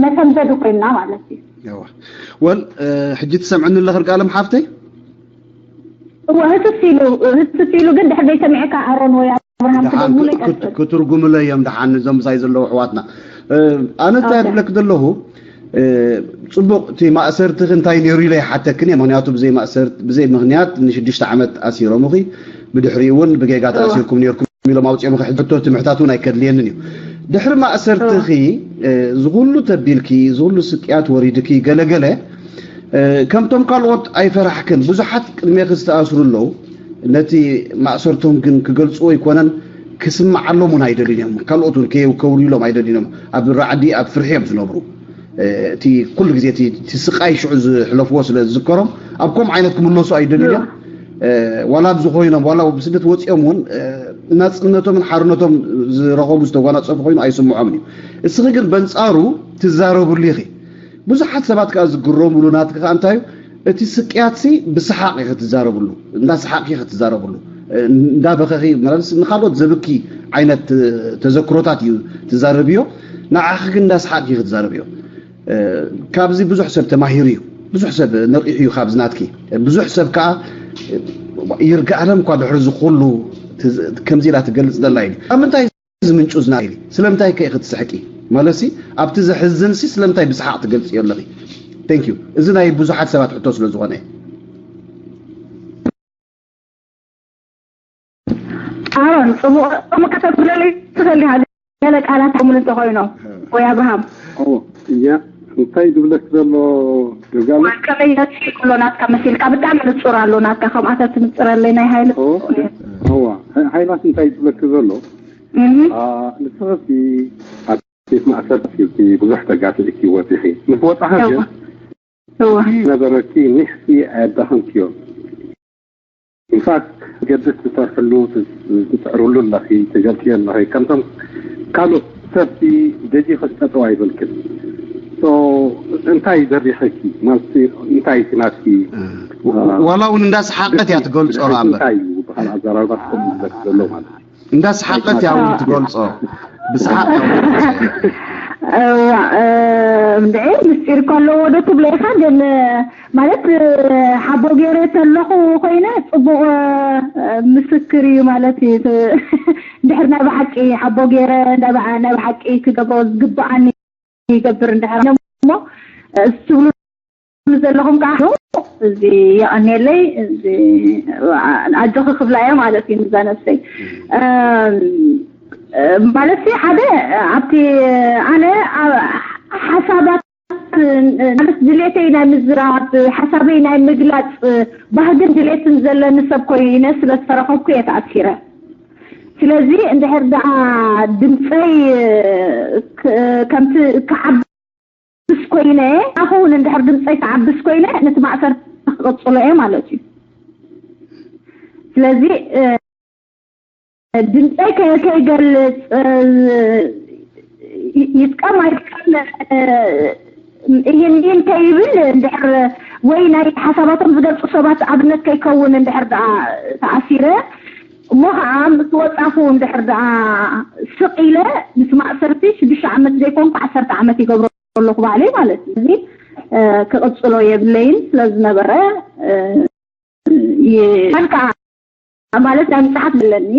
መሰንበዲ ኮይንና ማለት እዩ። እዋ። ወል፣ እ፣ ሕጂ ትሰምዕኒ ኣለኺ ርቃለም ሓፍተይ? እወ፣ ህስስ ኢሉ፣ ህስስ ኢሉ ግን ድሕሪ ዘይሰሚዐካ ኣሮን ወይ ኣብርሃም ደሓን ክደግሙለይ ክ-፣ ክት-፣ ቀጽል። ክትርጉምለይ እዮም ደሓን እዞም ምሳይ ዘለዉ ኣሕዋትና። እ፣ ኣነ እንታይ ኦኬ። እብለኪ ዘለኹ፣ እ፣ ጽቡቕ፣ እቲ ማእሰርትኺ እንታይ ነይሩ ኢለ ይሓተክን እየ። ምኽንያቱ ብዘይ ማእሰር-፣ ብዘይ ምኽንያት ንሽዱሽተ ዓመት ኣሲሮምኺ፣ ብድሕሪኡ እውን ብጌጋ እወ። ተኣሲርኩም ነይርኩም ኢሎም ኣውጺኦምኺ ሕጂ ሕቶ እቲ ምሕታት እውን ኣይከድልየንን እዩ። ድሕሪ ማእሰርትኺ፣ እወ። እ፣ ዝኹሉ ተቢልኪ፣ ዝኹሉ ስቅያት ወሪድኪ፣ ገለገለ፣ እ፣ ከምቶም ካልኦት ኣይፈራሕክን። ብዙሓት ቅድሜኺ ዝተኣስሩ ኣለዉ። ነቲ ማእሰርቶም ግን ክገልጽዎ ኣይኮነን፣ ክስምዓሎም እውን ኣይደልዩን እዮም። ካልኦት እውን ከየው-፣ ከውርዩሎም ኣይደልዩን እዮም። ኣብ ራዕዲ፣ ኣብ ፍርሒ እዮም ዝነብሩ። እ፣ እቲ ኩሉ ግዜ እቲ፣ እቲ ስቃይ ሽዑ ዝሕለፍዎ ስለ ዝዝከሮም፣ ኣብ ከምኡ ዓይነት ክምለሱ ኣይደልዩን እዮም። እ፣ ዋላ ኣብዚ ኮይኖም፣ ዋላ ብስደት ወጺኦም እውን፣ እ፣ ናጽነቶምን ሓርነቶም ዝረኸቡ ዝተጓናጸፉ ኮይኑ ኣይስምዖምን እዩ። እስኺ ግን በንጻሩ ትዛረብሉ ኢኺ። ብዙሓት ሰባት ከኣ ዝግረምሉ ናትኪ ከኣ እንታይ እዩ? እቲ ስቅያትሲ ብሰሓቕ ኢኺ ትዛረብሉ፣ እንዳሰሓቕኪ ኢኺ ትዛረብሉ፣ እንዳበኸኺ ማለት ንኻልኦት ዘብኪ ዓይነት ተዘክሮታት እዩ ትዛረብዮ። ንዓኺ ግን እንዳሰሓቕኪ ኢኺ ትዛረብዮ። ካብዚ ብዙሕ ሰብ ተማሂሩ እዩ፣ ብዙሕ ሰብ ነቒሑ እዩ ካብዚ ናትኪ። ብዙሕ ሰብ ከዓ ይርጋኣለም እኳ ድሕሪ ዝኹሉ ከምዚ ኢላ ትገልፅ ዘላ ኢሉ ኣብ ምንታይ እዚ ምንጩ ዝና ኢሊ ስለምንታይ ከ ክትስሕቂ ማለትሲ ኣብቲ ዘሕዝንሲ ስለምንታይ ብሰሓቕ ትገልፅዮ ኣለኺ? Thank you። እዚ ናይ ብዙሓት ሰባት ሕቶ ስለ ዝኾነ። ኣሮን ጽቡቕ ጽቡቕ ከተብለለይ ትኽእል ኢኻ። ገለ ቃላት ከምሉ እንተኾይኖም ወይ ኣብርሃም እያ እንታይ ዝብለክ ዘሎ ገጋለ ከመይ ይመስል ኣሎ ናትካ መሲልካ ብጣዕሚ ንጹር ኣሎ ናትካ ከምኣተ ትንጽረለይ ናይ ሃይል እዋ ሃይላት እንታይ ዝብለክ ዘሎ ንስኽሲ ኣብ ቤት ማእሰርቲ ብዙሕ ተጋፊዕኪ ወፂኺ ምስ ወፃኻ ግን ነበረኪ ኒሕሲ ኣየዳኸምክዮ ኢንፋክት ገድስ ትሰርሕሉ ትፅዕርሉ ኣለኺ ትገልፅዮ ኣለኺ ከምቶም ካልኦት ሰብቲ ደጂኸ ጠጠው ኣይበልክን እንታይ ደሪኸኪ ማለት እንታይ ናትኪ ዋላ እውን እንዳሰሓቀት እያ ትገልፆ እምበር እንታይ እዩ ዝበሃል ኣዘራርባት ከምኡ ዝበል ዘሎ ማለት እዩ እንዳሰሓቀት እያ እውን ትገልፆ ብሰሓቅ እንድዒ ምስጢር ከለዎ ዶ ትብሎ ኢኻ ግን ማለት ሓቦ ገይረ ተለኹ ኮይነ ፅቡቅ ምስክር እዩ ማለት እዩ ድሕር ናይ ብሓቂ ሓቦ ገይረ ናይ ብሓቂ ክገብሮ ዝግብኣኒ ይገብር እንድሕር እሞ ትብሉ ዘለኹም ከዓ እዚ የቐንየለይ ኣጆኺ ክብላ እየ ማለት እዩ ንዛ ነብሰይ ማለት ሓደ ኣብቲ ኣነ ሓሳባት ማለት ድሌተይ ናይ ምዝራብ ሓሳበይ ናይ ምግላፅ ባህግን ድሌትን ዘለኒ ሰብ ኮይነ ስለ ዝተረኸብኩ እየ ተኣሲረ ስለዚ እንድሕር ደኣ ድምፀይ ከምቲ ክዓብስ ኮይነ ኣኸውን እንድሕር ድምፀይ ክዓብስ ኮይነ ነቲ ማእሰርቲ ክቕፅሎ እየ ማለት እዩ ስለዚ ድምፀይ ከይገልፅ ይጥቀም ኣይጥቀም ይህን ይህን ከይብል እንድሕር ወይ ናይ ሓሳባቶም ዝገልፁ ሰባት ኣብነት ከይከውን እንድሕር ደኣ ተኣሲረ እሞ ከዓ ምስ ወፃኹ እንድሕር ደኣ ስቕ ኢለ ምስ ማእሰርቲ ሽዱሽተ ዓመት ዘይኮንኩ ዓሰርተ ዓመት ይገብሮ ኣለኹ ባዕለይ ማለት እዩ እዚ ክቕፅሎ የብለይን ስለዝነበረ ይበል ከዓ ማለት ናይ ምፅሓፍ ዘለኒ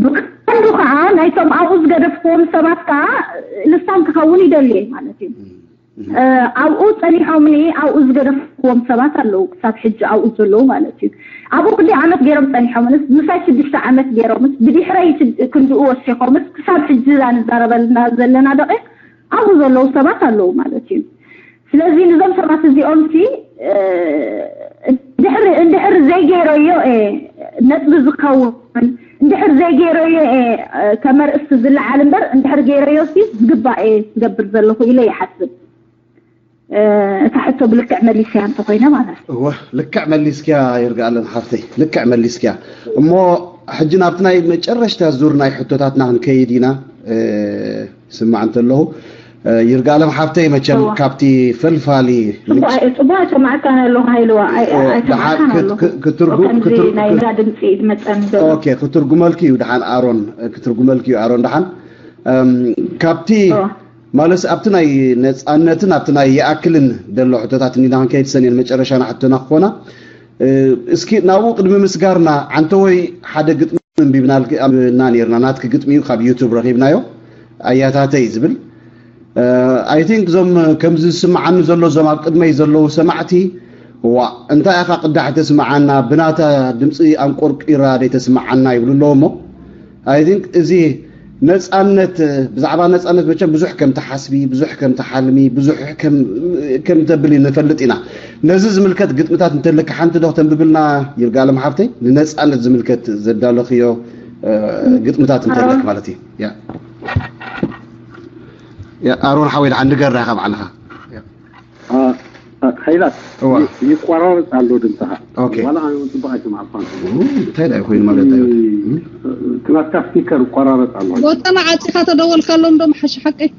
ብቀንዱ ከዓ ናይቶም ኣብኡ ዝገደፍክዎም ሰባት ከዓ ልሳን ክኸውን ይደልየ ማለት እዩ ኣብኡ ፀኒሖምኒ ኣብኡ ዝገደፍክዎም ሰባት ኣለዉ ክሳብ ሕጂ ኣብኡ ዘለዉ ማለት እዩ ኣብኡ ክንደይ ዓመት ገይሮም ፀኒሖምንስ ምሳይ ሽዱሽተ ዓመት ገይሮምስ ብድሕረይ ክንድኡ ወሲኾምስ ክሳብ ሕጂ ንዛረበልና ዘለና ደቂቅ ኣብኡ ዘለዉ ሰባት ኣለዉ ማለት እዩ ስለዚ ንዞም ሰባት እዚኦም ሲ እንድሕር ዘይገይረዮ እየ ነጥቢ ዝኸውን እንድሕር ዘይገይረዮ እየ ከመርእስቲ ዝለዓል እምበር እንድሕር ገይረዮ ሲ ዝግባእ እየ ዝገብር ዘለኹ ኢለ ይሓስብ እታ ሕቶ ብልክዕ መሊሰያ እንተኮይነ ማለት እወ ልክዕ መሊስክያ ይርግኣለን ሓፍተይ ልክዕ መሊስክያ እሞ ሕጂ ናብቲ ናይ መጨረሽታ ዙር ናይ ሕቶታትና ክንከይድ ኢና ስማዕ እንተለኹ ይርጋለም ሓፍተይ መቸም ካብቲ ፈልፋሊ ጽቡቅ ኣይሰማዕካን ኣለኹ ሃይልዋ ኣይሰማዕካን ኣለኹ ክትርጉም ከምዚ ናይ እንዳ ድምፂ ዝመፀኒ ዘሎ ኦኬ ክትርጉመልኪ እዩ ድሓን ኣሮን ክትርጉመልኪ እዩ ኣሮን ድሓን ካብቲ ማለት ኣብቲ ናይ ነፃነትን ኣብቲ ናይ ይኣክልን ዘሎ ሕቶታት እንዲና ክንከይድ ሰኒን መጨረሻና ሕቶና ክኾና እስኪ ናብኡ ቅድሚ ምስጋርና ዓንተወይ ሓደ ግጥሚ ኣንቢብናልና ኔርና ናትኪ ግጥሚ እዩ ካብ ዩቱብ ረኺብናዮ ኣያታተይ ዝብል I think እዞም ከምዚ ዝስምዓኒ ዘሎ እዞም ኣብ ቅድመይ ዘለዉ ሰማዕቲ ዋ እንታይ ኢኻ ቅዳሕ ተስምዓና ብናታ ድምፂ ኣንቆርቂራ ደይተስምዓና ይብሉ ኣለዉ እሞ I think እዚ ነፃነት ብዛዕባ ነፃነት መቸም ብዙሕ ከም ትሓስቢ ብዙሕ ከም ትሓልሚ ብዙሕ ከም ተብሊ ንፈልጥ ኢና ነዚ ዝምልከት ግጥምታት እንተለካ ሓንቲ ዶ ተንብብልና ይርጋለም ሓፍተይ ንነፃነት ዝምልከት ዘዳለኽዮ ግጥምታት እንተለክ ማለት እዩ ኣሮን ሓወይ ድሓን ንገርና ኢኻ ባዕልኻ ሓይላት ይቆራረፅ ኣሎ ድምፅኻ ዋላ ኣነ እውን ፅቡቅ ኣይሰማዕኳን እንታይ ዳ ኮይኑ ማለት እዩ ትናትካ ስፒከር ይቆራረፅ ኣሎ ቦታና ዓፂኻ ተደወልካሎም ዶ መሓሽ ሓቀይ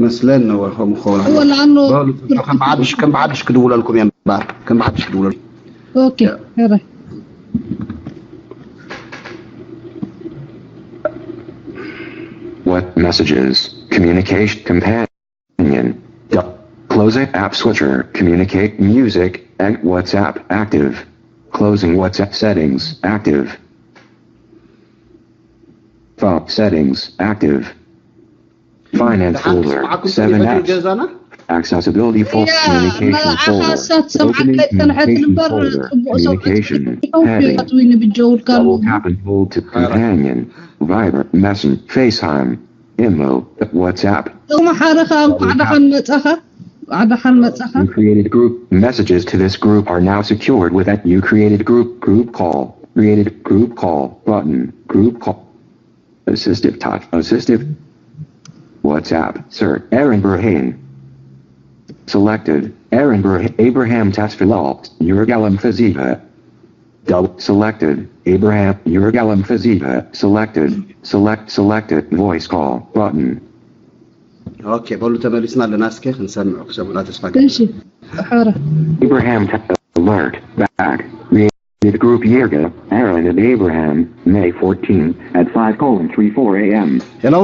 መስለን ነበርኩም ክኸውን ኣለዎ። ወላ ኣኖ በሉ፣ ከም ብሓድሽ ከም ብሓድሽ ክድውለልኩም እየ እምበር፣ ከም ብሓድሽ ክድውለልኩም። ኦኬ። ሕራይ። What messages? Communication companion. Du- Closing app switcher. Communicate music and WhatsApp active. Closing WhatsApp settings active. Font settings active. Finance ደሓን folder. ስማዕኩም Seven ክሊፈት apps. ገዛና Accessibility for ያ communication ንዓኻ folder. ሳት ሰምዓካ Opening ኣይጸንሐትን communication እምበር folder. ጽቡቕ ሰው Communication ቢያት heading. ወይኒ ብጀውልካ Double tap and hold to companion. Viber, Messenger, FaceTime, Imo, WhatsApp. ሎሚ ሓደ ከዓ እንኳዕ ደሓን መጻኻ። እንኳዕ ደሓን መጻኻ። You created group messages to this group are now secured with that you created group group call created group call button group call assistive touch assistive WhatsApp sir Aaron Burhan selected Aaron Burhan Abraham Tasfilal Yurgalam Faziha Double selected Abraham Yurgalam Faziha selected select selected voice call button ኦኬ፣ በሉ ተመሊስና ኣለና። እስከ ክንሰምዕ ክሰሙና ተስፋ ገ እሺ። ሕረ Abraham t- alert back. Created group Yerga, Aaron and Abraham, May fourteenth at five colon three four a.m. ሄሎ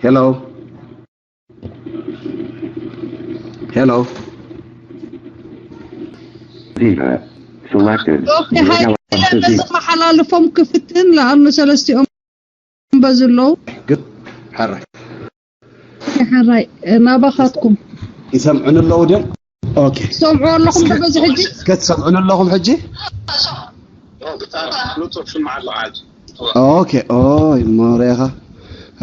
ሄሎ ሄሎ Ziva selected. ኦኬ። ሃይ ለመሓላልፎም ክፍትን ለኣኑ ሰለስቲኦም በዝለው ግን ሕራይ ሕራይ ናባኻትኩም ይሰምዑን ኣለዉ ድም ኦኬ ሰምዑ ኣለኹም ዶ በዚ ሕጂ? እስከ ትሰምዑን ኣለኹም ሕጂ ብጣዕሚ ንጹር ስማዕ ኣለኹ። ኦኬ ኦይ ሞሬኻ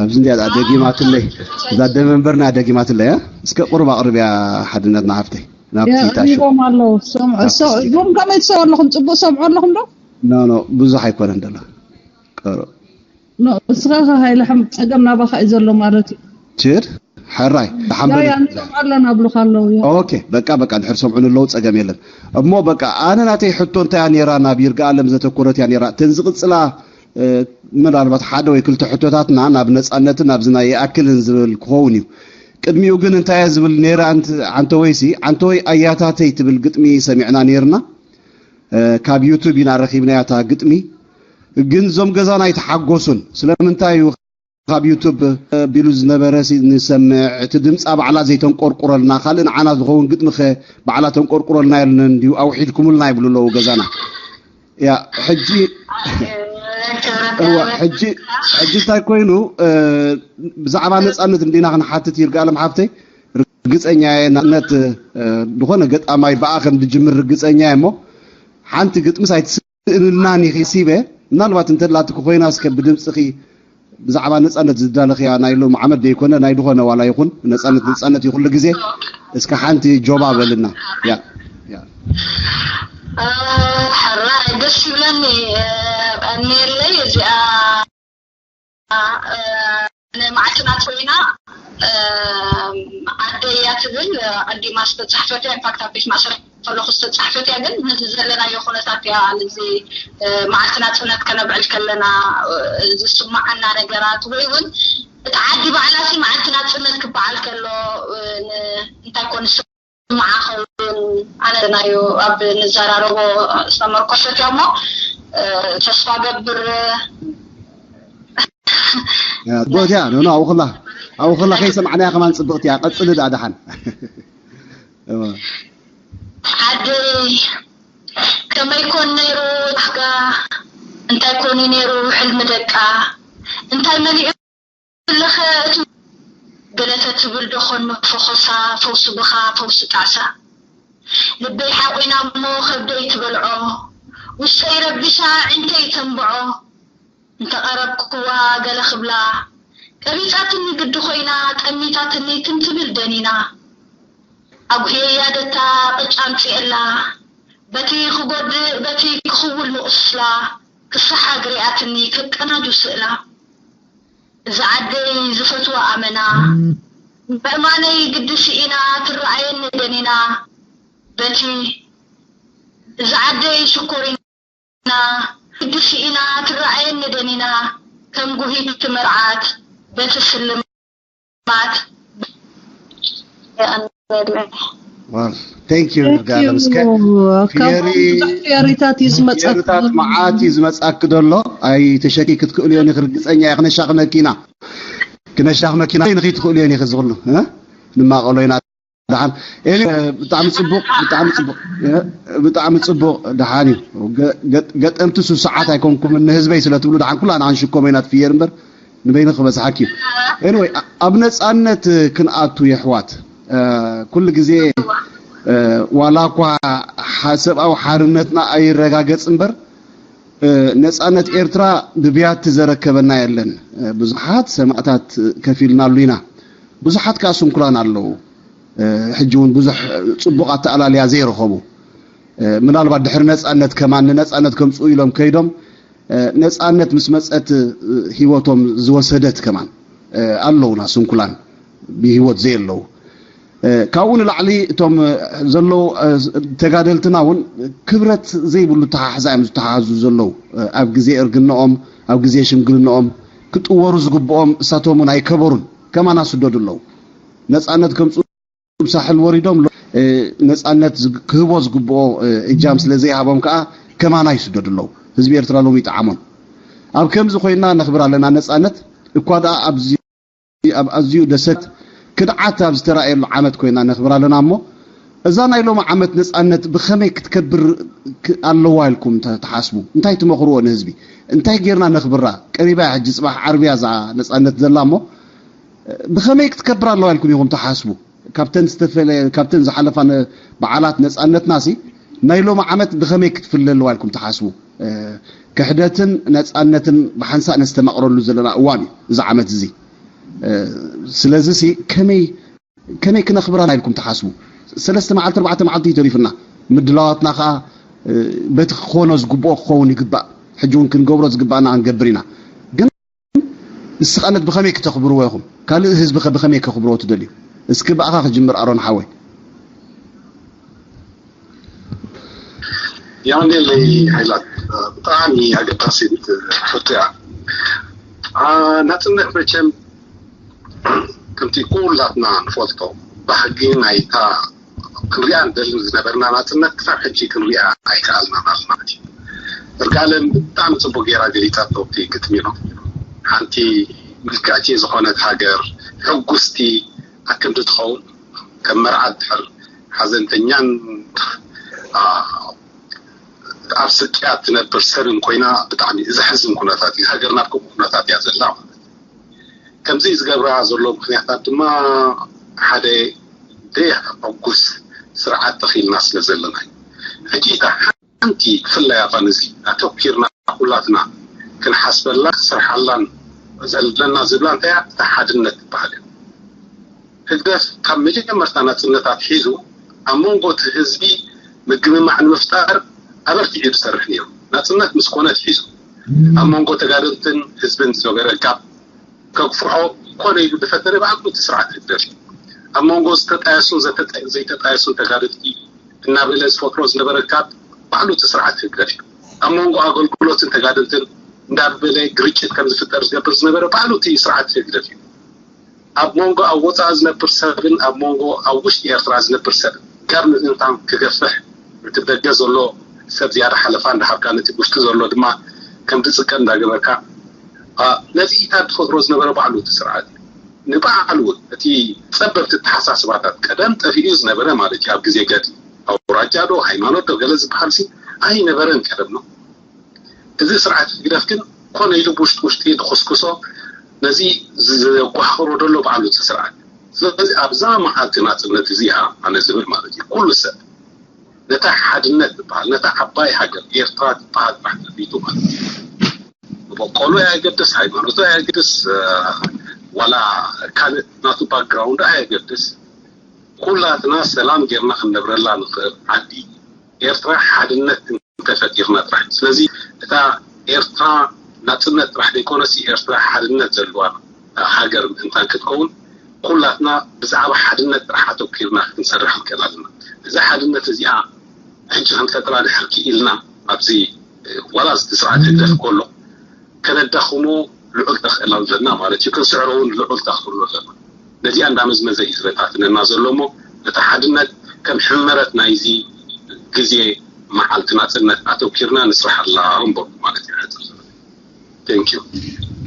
ኣብዚ እንዲያ ደጊማትለይ እዛ ደመንበርና ደጊማትለይ እ እስከ ቁርብ ኣቕርብያ ሓድነትና ሓፍተይ ናብቲ ታሹ የቕሪቦም ኣለዉ። ሰምዑ- ሰ- ዞም ከመይ ትሰምዑ ኣለኹም? ጽቡቕ ሰምዑ ኣለኹም ዶ? ኖ ኖ ብዙሕ ኣይኮነን ደሎ ቀሩ ኖ እስኻ ከ ሃይለ ሓም ጸገም ናባኻ እዩ ዘሎ ማለት እዩ። ችድ ሕራይ ያ ተሓምበል ያ ንሰምዑ ኣለና ኣብሉኻ ኣለዉ። ያ ኦኬ በቃ በቃ ድሕር ሰምዑን ኣለዉ ጸገም የለን እሞ በቃ ኣነ ናተይ ሕቶ እንታይ እያ ነይራ ናብ ይርጋ ኣለም ዘተኮረት እያ ነይራ እተን ዝቕጽላ እ፣ ምናልባት ሓደ ወይ ክልተ ሕቶታትና ናብ ነጻነትን ናብዚ ናይ ይኣክልን ዝብል ክኸውን እዩ ቅድሚኡ ግን እንታይ እየ ዝብል ነይረ ኣንተ- ኣንተ ወይሲ ኣንተ ወይ ኣያታተይ ትብል ግጥሚ ሰሚዕና ነይርና እ፣ ካብ ዩቱብ ኢና ረኺብናያ እታ ግጥሚ ግን እዞም ገዛና ኣይተሓጎሱን ስለምንታይ እዩ ካብ ዩቱብ ቢሉ ዝነበረ ሲ ንሰምዕ እቲ ድምፃ ባዕላ ዘይተንቆርቁረልና ካልእ ንዓና ዝኸውን ግጥሚ ኸ ባዕላ ተንቆርቁረልና የለን እንድዩ ኣውሒድኩምልና ይብሉ ኣለዉ ገዛና ያ ሕጂ እዋ ሕጂ ሕጂ እንታይ ኮይኑ እ፣ ብዛዕባ ነፃነት እንዲና ክንሓትት ይርጋለም ሓፍተይ ርግፀኛ እየ ናፅነት እ፣ ዝኾነ ገጣማይ ብኣ ከም ዝጅምር ርግፀኛ እየ እሞ ሓንቲ ግጥምስ ኣይትስእንልናን ኢኺ ሲበ ምናልባት እንተላትኪ ኮይና እስከ ብድምፅኺ ብዛዕባ ነፃነት ዝዳለኽያ ናይ ሎም ዓመት ዘይኮነ ናይ ዝኾነ ዋላ ይኹን ነፃነት ነፃነት እዩ ኩሉ ግዜ እስከ ሓንቲ ጆባ በልና ያ ያ ሕራይ ደስ ይብለኒ ቀኒየለይ እዚኣ ንማዕልትናት ኮይና ዓደይ እያ ትብል ኣዲማ ዝተፃሕፈት እያ ኢንፋክት ኣብ ቤት ማእሰርቲ ከለኹ ዝተፃሕፈት እያ ግን ነዚ ዘለናዮ ኩነታት እያ ነዚ መዓልቲ ናፅነት ከነብዕል ከለና ዝስማዓና ነገራት ወይ እውን እቲ ዓዲ ባዕላ ሲ መዓልቲ ናፅነት ክበዓል ከሎ እንታይ ኮን ስማዓ ኸውን ኣነ ናዮ ኣብ ንዘራረቦ ዝተመርኮሰት እያ እሞ ተስፋ ገብር ጎትያ ኖ ኣብኡ ከላ ኣብኡ ከላ ከይሰማዕናያ ከማን ፅብቕቲ እያ ቀፅሊ ዳ ደሓን ዓደይ ከመይ ኮን ነይሩ ኣጋ እንታይ ኮን ነይሩ ሕልሚ ደቃ እንታይ መሊኡ ለኸ እቲ ገለ ተትብል ዶ ኾን ፈኾሳ ፈውሲ ብኻ ፈውሲ ጣዕሳ ልበይ ሓቑና እሞ ከብደይ ትበልዖ ውሽጠይ ረቢሻ ዕንተይ ተንብዖ እንተቐረብክዋ ገለ ክብላ ቀቢጻትኒ ግዲ ኮይና ጠሚታትኒ ትም ትብል ደኒና ኣጉህየያ ደታ ቅጫ ኣምጺኤላ በቲ ክጎድእ በቲ ክኽውል ንቑስላ ክስሓግ ሪኣትኒ ከቀናጁ ስእላ እዛ ዓደይ ዝፈትዋ ኣመና ምእማነይ ግዲ ስኢና ትረኣየኒ ደኒና በቲ እዛ ዓደይ ሽኮሪና ግፍኢና ትረኣየኒ ደኒና ከም ጉሂት ትምርዓት በቲ ስልማት Thank you ይርጋለም። እስከ ካብዚታት እዩ ዝመፀካ ፊየሪታት መዓት እዩ ዝመፃክ ዘሎ። ኣይ ተሸኪ ክትክእልዮ ርግፀኛ እየ። ክነሻኽመኪና ክነሻኽመኪና ንኺ ትኽእልዮ ኢኺ ዝኽሉ ንማቐሎ ኢና። ደሓን ብጣዕሚ ፅቡቕ ብጣዕሚ ፅቡቕ ብጣዕሚ ፅቡቕ። ደሓን እዩ። ገጠምቲ ሱሳዓት ኣይኮንኩም ንህዝበይ ስለ ትብሉ ደሓን ኩላ ንኣንሽኮም ኢና ትፍየር እምበር ንበይኑ ክበዝሓኪ እዩ። Anyway ኣብ ነፃነት ክንኣቱ የሕዋት ኩሉ ግዜ ዋላ እኳ ሰብኣዊ ሓርነትና ኣይረጋገፅ እምበር ነፃነት ኤርትራ ብብያቲ ዘረከበና የለን። ብዙሓት ሰማእታት ከፊልናሉ ኢና። ብዙሓት ከዓ ስንኩላን ኣለዉ። ሕጂ እውን ብዙሕ ፅቡቕ ኣተኣላልያ ዘይረኸቡ ምናልባት ድሕሪ ነፃነት ከማን ንነፃነት ከምፅኡ ኢሎም ከይዶም ነፃነት ምስ መፀት ህይወቶም ዝወሰደት ከማን ኣለውና ስንኩላን ብህይወት ዘየለዉ። ካብኡ ንላዕሊ እቶም ዘለዉ ተጋደልትና እውን ክብረት ዘይብሉ ተሓሕዛ እዮም ዝተሓዙ ዘለዉ። ኣብ ግዜ እርግንኦም ኣብ ግዜ ሽምግልንኦም ክጥወሩ ዝግብኦም እሳቶም እውን ኣይከበሩን። ከማን ኣስደዱ ኣለዉ። ነፃነት ከምፁ ሳሕል ወሪዶም ነፃነት ክህቦ ዝግብኦ እጃም ስለ ዘይሃቦም ከዓ ከማና ይስደዱ ኣለዉ። ህዝቢ ኤርትራ ሎሚ ይጠዓሞን። ኣብ ከምዚ ኮይና ነኽብር ኣለና ነፃነት እኳ ደኣ ኣብዚ ኣብ ኣዝዩ ደሰት ክድዓት ኣብ ዝተራእየሉ ዓመት ኮይና ነኽብር ኣለና እሞ እዛ ናይ ሎሚ ዓመት ነፃነት ብኸመይ ክትከብር ኣለዋ ኢልኩም ትሓስቡ? እንታይ ትመኽርዎ ንህዝቢ? እንታይ ጌርና ነኽብራ? ቀሪባ ሕጂ ፅባሕ ዓርብያ እዛ ነፃነት ዘላ እሞ ብኸመይ ክትከብር ኣለዋ ኢልኩም ኢኹም ትሓስቡ? ካብተን ዝተፈለ ካብተን ዝሓለፋ በዓላት ነፃነትና ሲ ናይ ሎሚ ዓመት ብኸመይ ክትፍለ ኣለዋ ኢልኩም ትሓስቡ? ክሕደትን ነፃነትን ብሓንሳእ ነስተማቕረሉ ዘለና እዋን እዩ እዚ ዓመት እዚ። ስለዚ ሲ ከመይ ከመይ ክነኽብራ ኢልኩም ትሓስቡ? ሰለስተ መዓልቲ ኣርባዕተ መዓልቲ እዩ ተሪፍና። ምድላዋትና ከዓ በቲ ክኾኖ ዝግብኦ ክኸውን ይግባእ። ሕጂ እውን ክንገብሮ ዝግባእና ክንገብር ኢና። ግን ንስኻነት ብኸመይ ክተኽብርዎ ኢኹም? ካልእ ህዝቢ ኸ ብኸመይ ከኽብርዎ ትደልዩ? እስኪ ብኣኻ ክጅምር ኣሮን ሓወይ። ያንዴለይ ሓይላት ብጣዕሚ ኣገዳሲት ሕቶ እያ። ናፅነት መቸም ከምቲ ኩላትና ንፈልጦ ባህጊ ናይታ ክንሪኣ ንደሊ ዝነበርና ናፅነት ክሳብ ሕጂ ክንሪኣ ኣይከኣልናን ኣሎ ማለት እዩ። እርጋለም ብጣዕሚ ፅቡቅ ገይራ ገሊፃቶ ኣብቲ ግጥሚ ነው። ሓንቲ ምልክዕቲ ዝኾነት ሃገር ሕጉስቲ ኣክንዲ ትኸውን ከም መርዓ ድሕር ሓዘንተኛን ኣብ ስቅያት ትነብር ሰብን ኮይና ብጣዕሚ ዘሕዝን ኩነታት እዩ። ሃገርና ኣብ ከምኡ ኩነታት እያ ዘላ ማለት እዩ። ከምዚ ዝገብራ ዘሎ ምክንያታት ድማ ሓደ ደይ ዕጉስ ስርዓት ተኺልና ስለ ዘለና እዩ። ሕጂ እታ ሓንቲ ክፍለያ ፋንዚ ኣተኪርና ኩላትና ክንሓስበላ ክሰርሓላን ዘለና ዝብላ እንታይ እያ? እታ ሓድነት ትበሃል እያ። ህግደፍ ካብ መጀመርታ ናጽነት ኣትሒዙ ኣብ መንጎ እቲ ህዝቢ ምግምማዕ ንምፍጣር ኣበርቲዑ ዝሰርሕ ነይሩ። ናጽነት ምስ ኮነ ኣትሒዙ ኣብ መንጎ ተጋደልትን ህዝብን ዝነበረ ጋብ ከግፍሖ ኮነ ኢሉ ዝፈተነ ባዕሉ እቲ ስርዓት ህግደፍ እዩ። ኣብ መንጎ ዝተጣየሱን ዘይተጣየሱን ተጋደልቲ እናበለ ዝፈጥሮ ዝነበረ ካብ ባዕሉ እቲ ስርዓት ህግደፍ እዩ። ኣብ መንጎ ኣገልግሎትን ተጋደልትን እንዳበለ ግርጭት ከም ዝፍጠር ዝገብር ዝነበረ ባዕሉ እቲ ስርዓት ህግደፍ እዩ። ኣብ መንጎ ኣብ ወፃኢ ዝነብር ሰብን ኣብ መንጎ ኣብ ውሽጢ ኤርትራ ዝነብር ሰብ ካብ ምእንታን ክገፍሕ እቲ ደገ ዘሎ ሰብ ዝያዳ ሓለፋ እንዳሃብካ ነቲ ውሽጢ ዘሎ ድማ ከም ዝፅቀ እንዳገበርካ ነዚኢታት ዝፈጥሮ ዝነበረ ባዕሉ እቲ ስርዓት እዩ። ንባዕሉ እውን እቲ ፀበብቲ ኣተሓሳስባታት ቀደም ጠፊኡ ዝነበረ ማለት እዩ። ኣብ ግዜ ገድሊ ኣውራጃ ዶ ሃይማኖት ዶ ገለ ዝበሃል ሲ ኣይነበረን ቀደም ነው። እዚ ስርዓት ህግደፍ ግን ኮነ ኢሉ ብውሽጢ ውሽጢ ዝኹስኩሶ ነዚ ዘጓሕሮ ዘሎ ባዕሉ እቲ ስርዓት። ስለዚ ኣብዛ መዓልቲ ናፅነት እዚኣ ኣነ ዝብል ማለት እዩ ኩሉ ሰብ ነታ ሓድነት ትበሃል ነታ ዓባይ ሃገር ኤርትራ ትበሃል ጥራሕ ተፊቱ ማለት እዩ። መበቆሉ ኣየገድስ፣ ሃይማኖቱ ኣየገድስ፣ ዋላ ካልእ ናቱ ባክግራውንድ ኣየገድስ፣ ኩላትና ሰላም ጌርና ክንነብረላ ንኽእል ዓዲ ኤርትራ ሓድነት እንተፈጢርና ጥራሕ። ስለዚ እታ ኤርትራ ናጽነት ጥራሕ ዘይኮነሲ ኤርትራ ሓድነት ዘለዋ ሃገር ምእንታን ክትከውን ኩላትና ብዛዕባ ሓድነት ጥራሕ ኣተኪርና ክንሰርሕ ንክእል ኣለና። እዛ ሓድነት እዚኣ ሕጂ ክንፈጥራ ድሕር ክኢልና ኣብዚ ዋላ እቲ ስርዓት ህግደፍ ከሎ ከነዳኽሞ ልዑል ተኽእላ ኣለና ማለት እዩ። ክንስዕሮ እውን ልዑል ተኽእሎ ኣለና። ነዚኣ እንዳመዝመዘ እዩ ዝበታትነና ዘሎ እሞ ነቲ ሓድነት ከም ሕመረት ናይዚ ግዜ መዓልቲ ናጽነት ኣተኪርና ንስርሓላ እምበር ማለት እዩ። Thank you።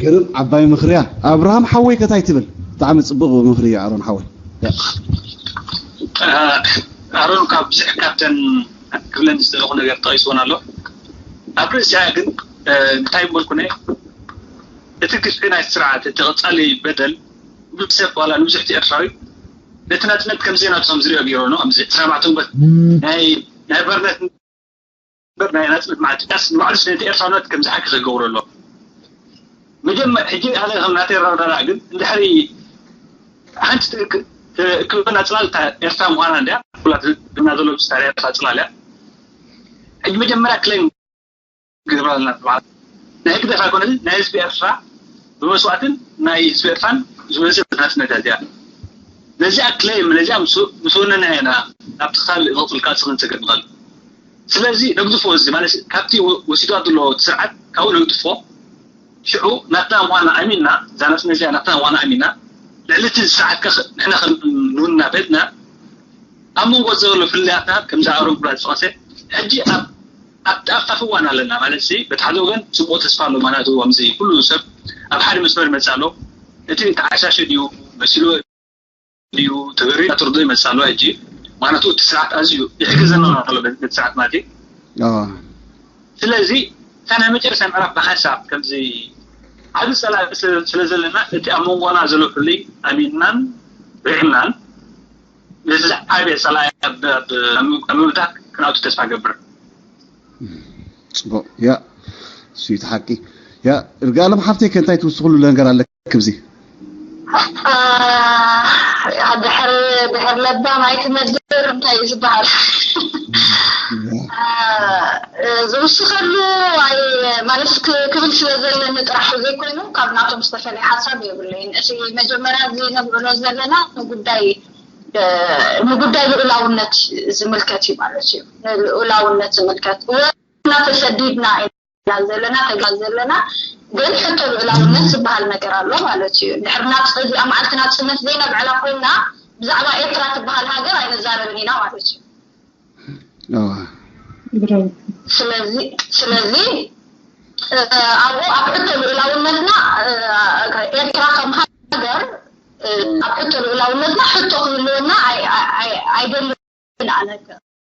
ግርም ዓባይ ምኽርያ። ኣብርሃም ሓወይ ከታይ ትብል? ብጣዕሚ ጽቡቕ ምኽሪ እዩ ኣሮን ሓወይ። ኣሮን ካብ ብዙሕ ካብተን ክብለን ዝደለኹ ነገር ጠቒስዎን ኣሎ። ኣብ ርእሲኣ ግን እንታይ ምበልኩ ነየ፣ እቲ ግፍዒ ናይ ስርዓት፣ እቲ ቀጻሊ በደል ንብዙሕ ሰብ ዋላ ንብዙሕ እቲ ኤርትራዊ ነቲ ናጽነት ከም ዜና ከም ዝሪኦ ገይሩ ነው። ኣብዚ ዕስራ ኣርባዕተ ናይ ናይ ባርነት እምበር ናይ ናጽነት መዓልቲ ዳስ ንባዕሉ ስለ ኤርትራውነት ከም ዝሓቂ ክገብሮ ኣሎ። መጀመር ሕጂ ኣነ ከም ናተይ ረዳዳ ግን እንድሕሪ ሓንቲ ትእክብ ናጽላል ኤርትራ ምዃና እንዲያ ኩላ ትህብና ዘሎ ምስታ ኤርትራ ጽላል እያ። ሕጂ መጀመርያ ክሌም ግብራልና ማለት ናይ ህግደፍ ኣይኮነን፣ ናይ ህዝቢ ኤርትራ ብመስዋእትን ናይ ህዝቢ ኤርትራን ዝመፅእ ናጽነት እያ እዚኣ። ነዚኣ ክሌም ነዚኣ ምስ ወነና ኢና ናብቲ ካልእ ንቕፅል ካልሲ ክንሰግር ንኽእል። ስለዚ ነግድፎ እዚ ማለት ካብቲ ወሲድዋ ዘሎ ስርዓት ካብኡ ነግድፎ። ሽዑ ናትና ምዃና ኣሚንና እዛ ናጽነት እዚኣ ናትና ምዃና ኣሚንና ልዕሊ እቲ ስርዓት ከ ንሕና ከም ንውና ቤትና ኣብ መንጎ ዘሎ ፍልልያትና ከምዚ ኣሮን ክብላ ዝጠቐሰ ሕጂ ኣብ ኣብቲ ኣፋፍ እዋን ኣለና ማለት ሲ በቲ ሓደ ወገን ጽቡቕ ተስፋ ኣሎ ማለት ከምዚ ኩሉ ሰብ ኣብ ሓደ መስመር ይመጽእ ኣሎ። እቲ ተዓሻሸ ድዩ መሲሉ ድዩ ተገሪ ኣትርዶ ይመጽእ ኣሎ። ሕጂ ማለት እቲ ስርዓት ኣዝዩ ይሕግዘና ኣሎ በቲ ስርዓት ማለት እዩ። ስለዚ እታ ናይ መጨረሻ ምዕራፍ ብሓንሳብ ከምዚ ዓቢ ጸላኢ ስለ ዘለና እቲ ኣብ መንጎና ዘሎ ፍልይ ኣሚንናን ርዒምናን ነዚ ዓቢ ጸላኢ ኣብ ምምታት ክንኣቱ ተስፋ ገብር። ጽቡቕ ያ እሱ እቲ ሓቂ። ያ እርጋለም ሓፍተይ ከ እንታይ ትውስኽሉ ነገር ኣለክ ኣብዚ? ድሕር ድሕር ለባም ኣይትነድር እንታይ እዩ ዝበሃል? ዝውስኸሉ ኣይ ማለት ክብል ስለ ዘለኒ ጥራሕ ዘይኮይኑ ካብ ናቶም ዝተፈለየ ሓሳብ የብለይን። እቲ መጀመርያ እዚ ነብዕሎ ዘለና ንጉዳይ ንጉዳይ ልኡላውነት ዝምልከት እዩ ማለት እዩ። ንልኡላውነት ዝምልከት እና ተሰዲድና ኢና ዘለና ተጋ ዘለና ግን ሕቶ ልኡላውነት ዝበሃል ነገር ኣሎ ማለት እዩ። ድሕሪ ናጽ እዚኣ መዓልቲ ናጽነት ዘይነብዕላ ኮይና ብዛዕባ ኤርትራ ትበሃል ሃገር ኣይንዛረብን ኢና ማለት እዩ። ስለዚ ስለዚ ኣብኡ ኣብ ሕቶ ልኡላውነትና ኤርትራ ከም ሃገር ኣብ ሕቶ ልኡላውነትና ሕቶ ክህልወና ኣይደልን። ኣነ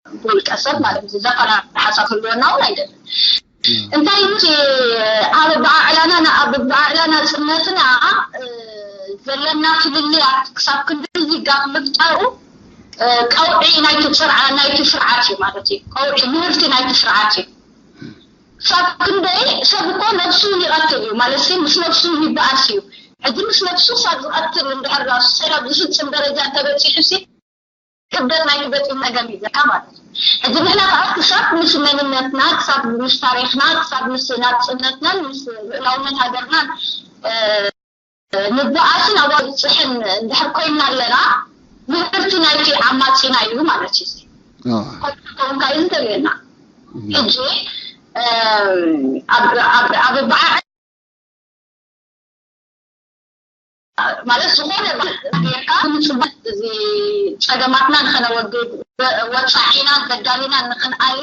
ብውልቀ ሰብ ማለት እዩ ዘፈላ ሓሳብ ክህልወና እውን ኣይደልን። እንታይ እቲ ኣብ በዓዕላና ኣብ በዓዕላ ናጽነትና ዘለና ፍልልያት ክሳብ ክንድዚ ጋፍ ምፍጣሩ ቀውዒ ናይቲ ስርዓ ናይቲ ስርዓት እዩ ማለት እዩ። ቀውዒ ምህርቲ ናይቲ ስርዓት እዩ። ክሳብ ክንደይ ሰብ እኮ ነብሱ ይቐትል እዩ ማለት ምስ ነብሱ ይበኣስ እዩ። ሕጂ ምስ ነብሱ ክሳብ ዝቐትል እንድሕር ራሱ ሰላም ዝፍፅም ደረጃ እንተበፂሑ ሲ ክብደት ናይ ክብደት መገም ይዘካ ማለት እዩ። ሕጂ ንሕና ከዓ ክሳብ ምስ መንነትና ክሳብ ምስ ታሪክና ክሳብ ምስ ናፅነትናን ምስ ልእላውነት ሃገርናን ንበኣስን ኣብኡ ንብፅሕን እንድሕር ኮይና ኣለና ምህርቲ ናይቲ ዓማፂና እዩ ማለት እዩ። ከውን ከዓ እዩ ዝደልየና ሕጂ ኣብ በዓ ማለት ዝኾነ ጌርካ ንፅቡቅ እዚ ፀገማትና ንኸነወግድ ወፃዒና በዳሊና ንኽንኣሊ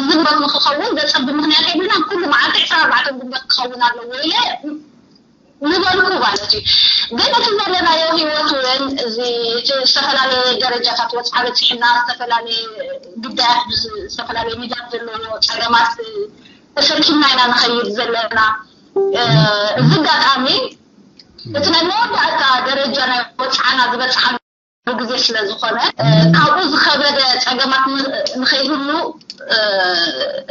ዝግበት ንክኸውን ዘፀብ ምክንያት የብልና። ኩሉ መዓልቲ ዕስራ ኣርባዕተ ጉልበት ክኸውን ኣለዎ ኢለ ምበልኩ ማለት እዩ። ግን እቲ ዘለናዮ ህይወት እውን እዚ ዝተፈላለየ ደረጃታት ወፅዓ በፂሕና ዝተፈላለየ ጉዳያት ዝተፈላለየ ሚዳት ዘለዎ ፀገማት ተሰኪምና ኢና ንኸይድ ዘለና። እዚ ኣጋጣሚ እቲ ናይ መወዳእታ ደረጃ ናይ ወፅዓና ዝበፅሓሉ ግዜ ስለ ዝኾነ ካብኡ ዝኸበደ ፀገማት ንኸይህሉ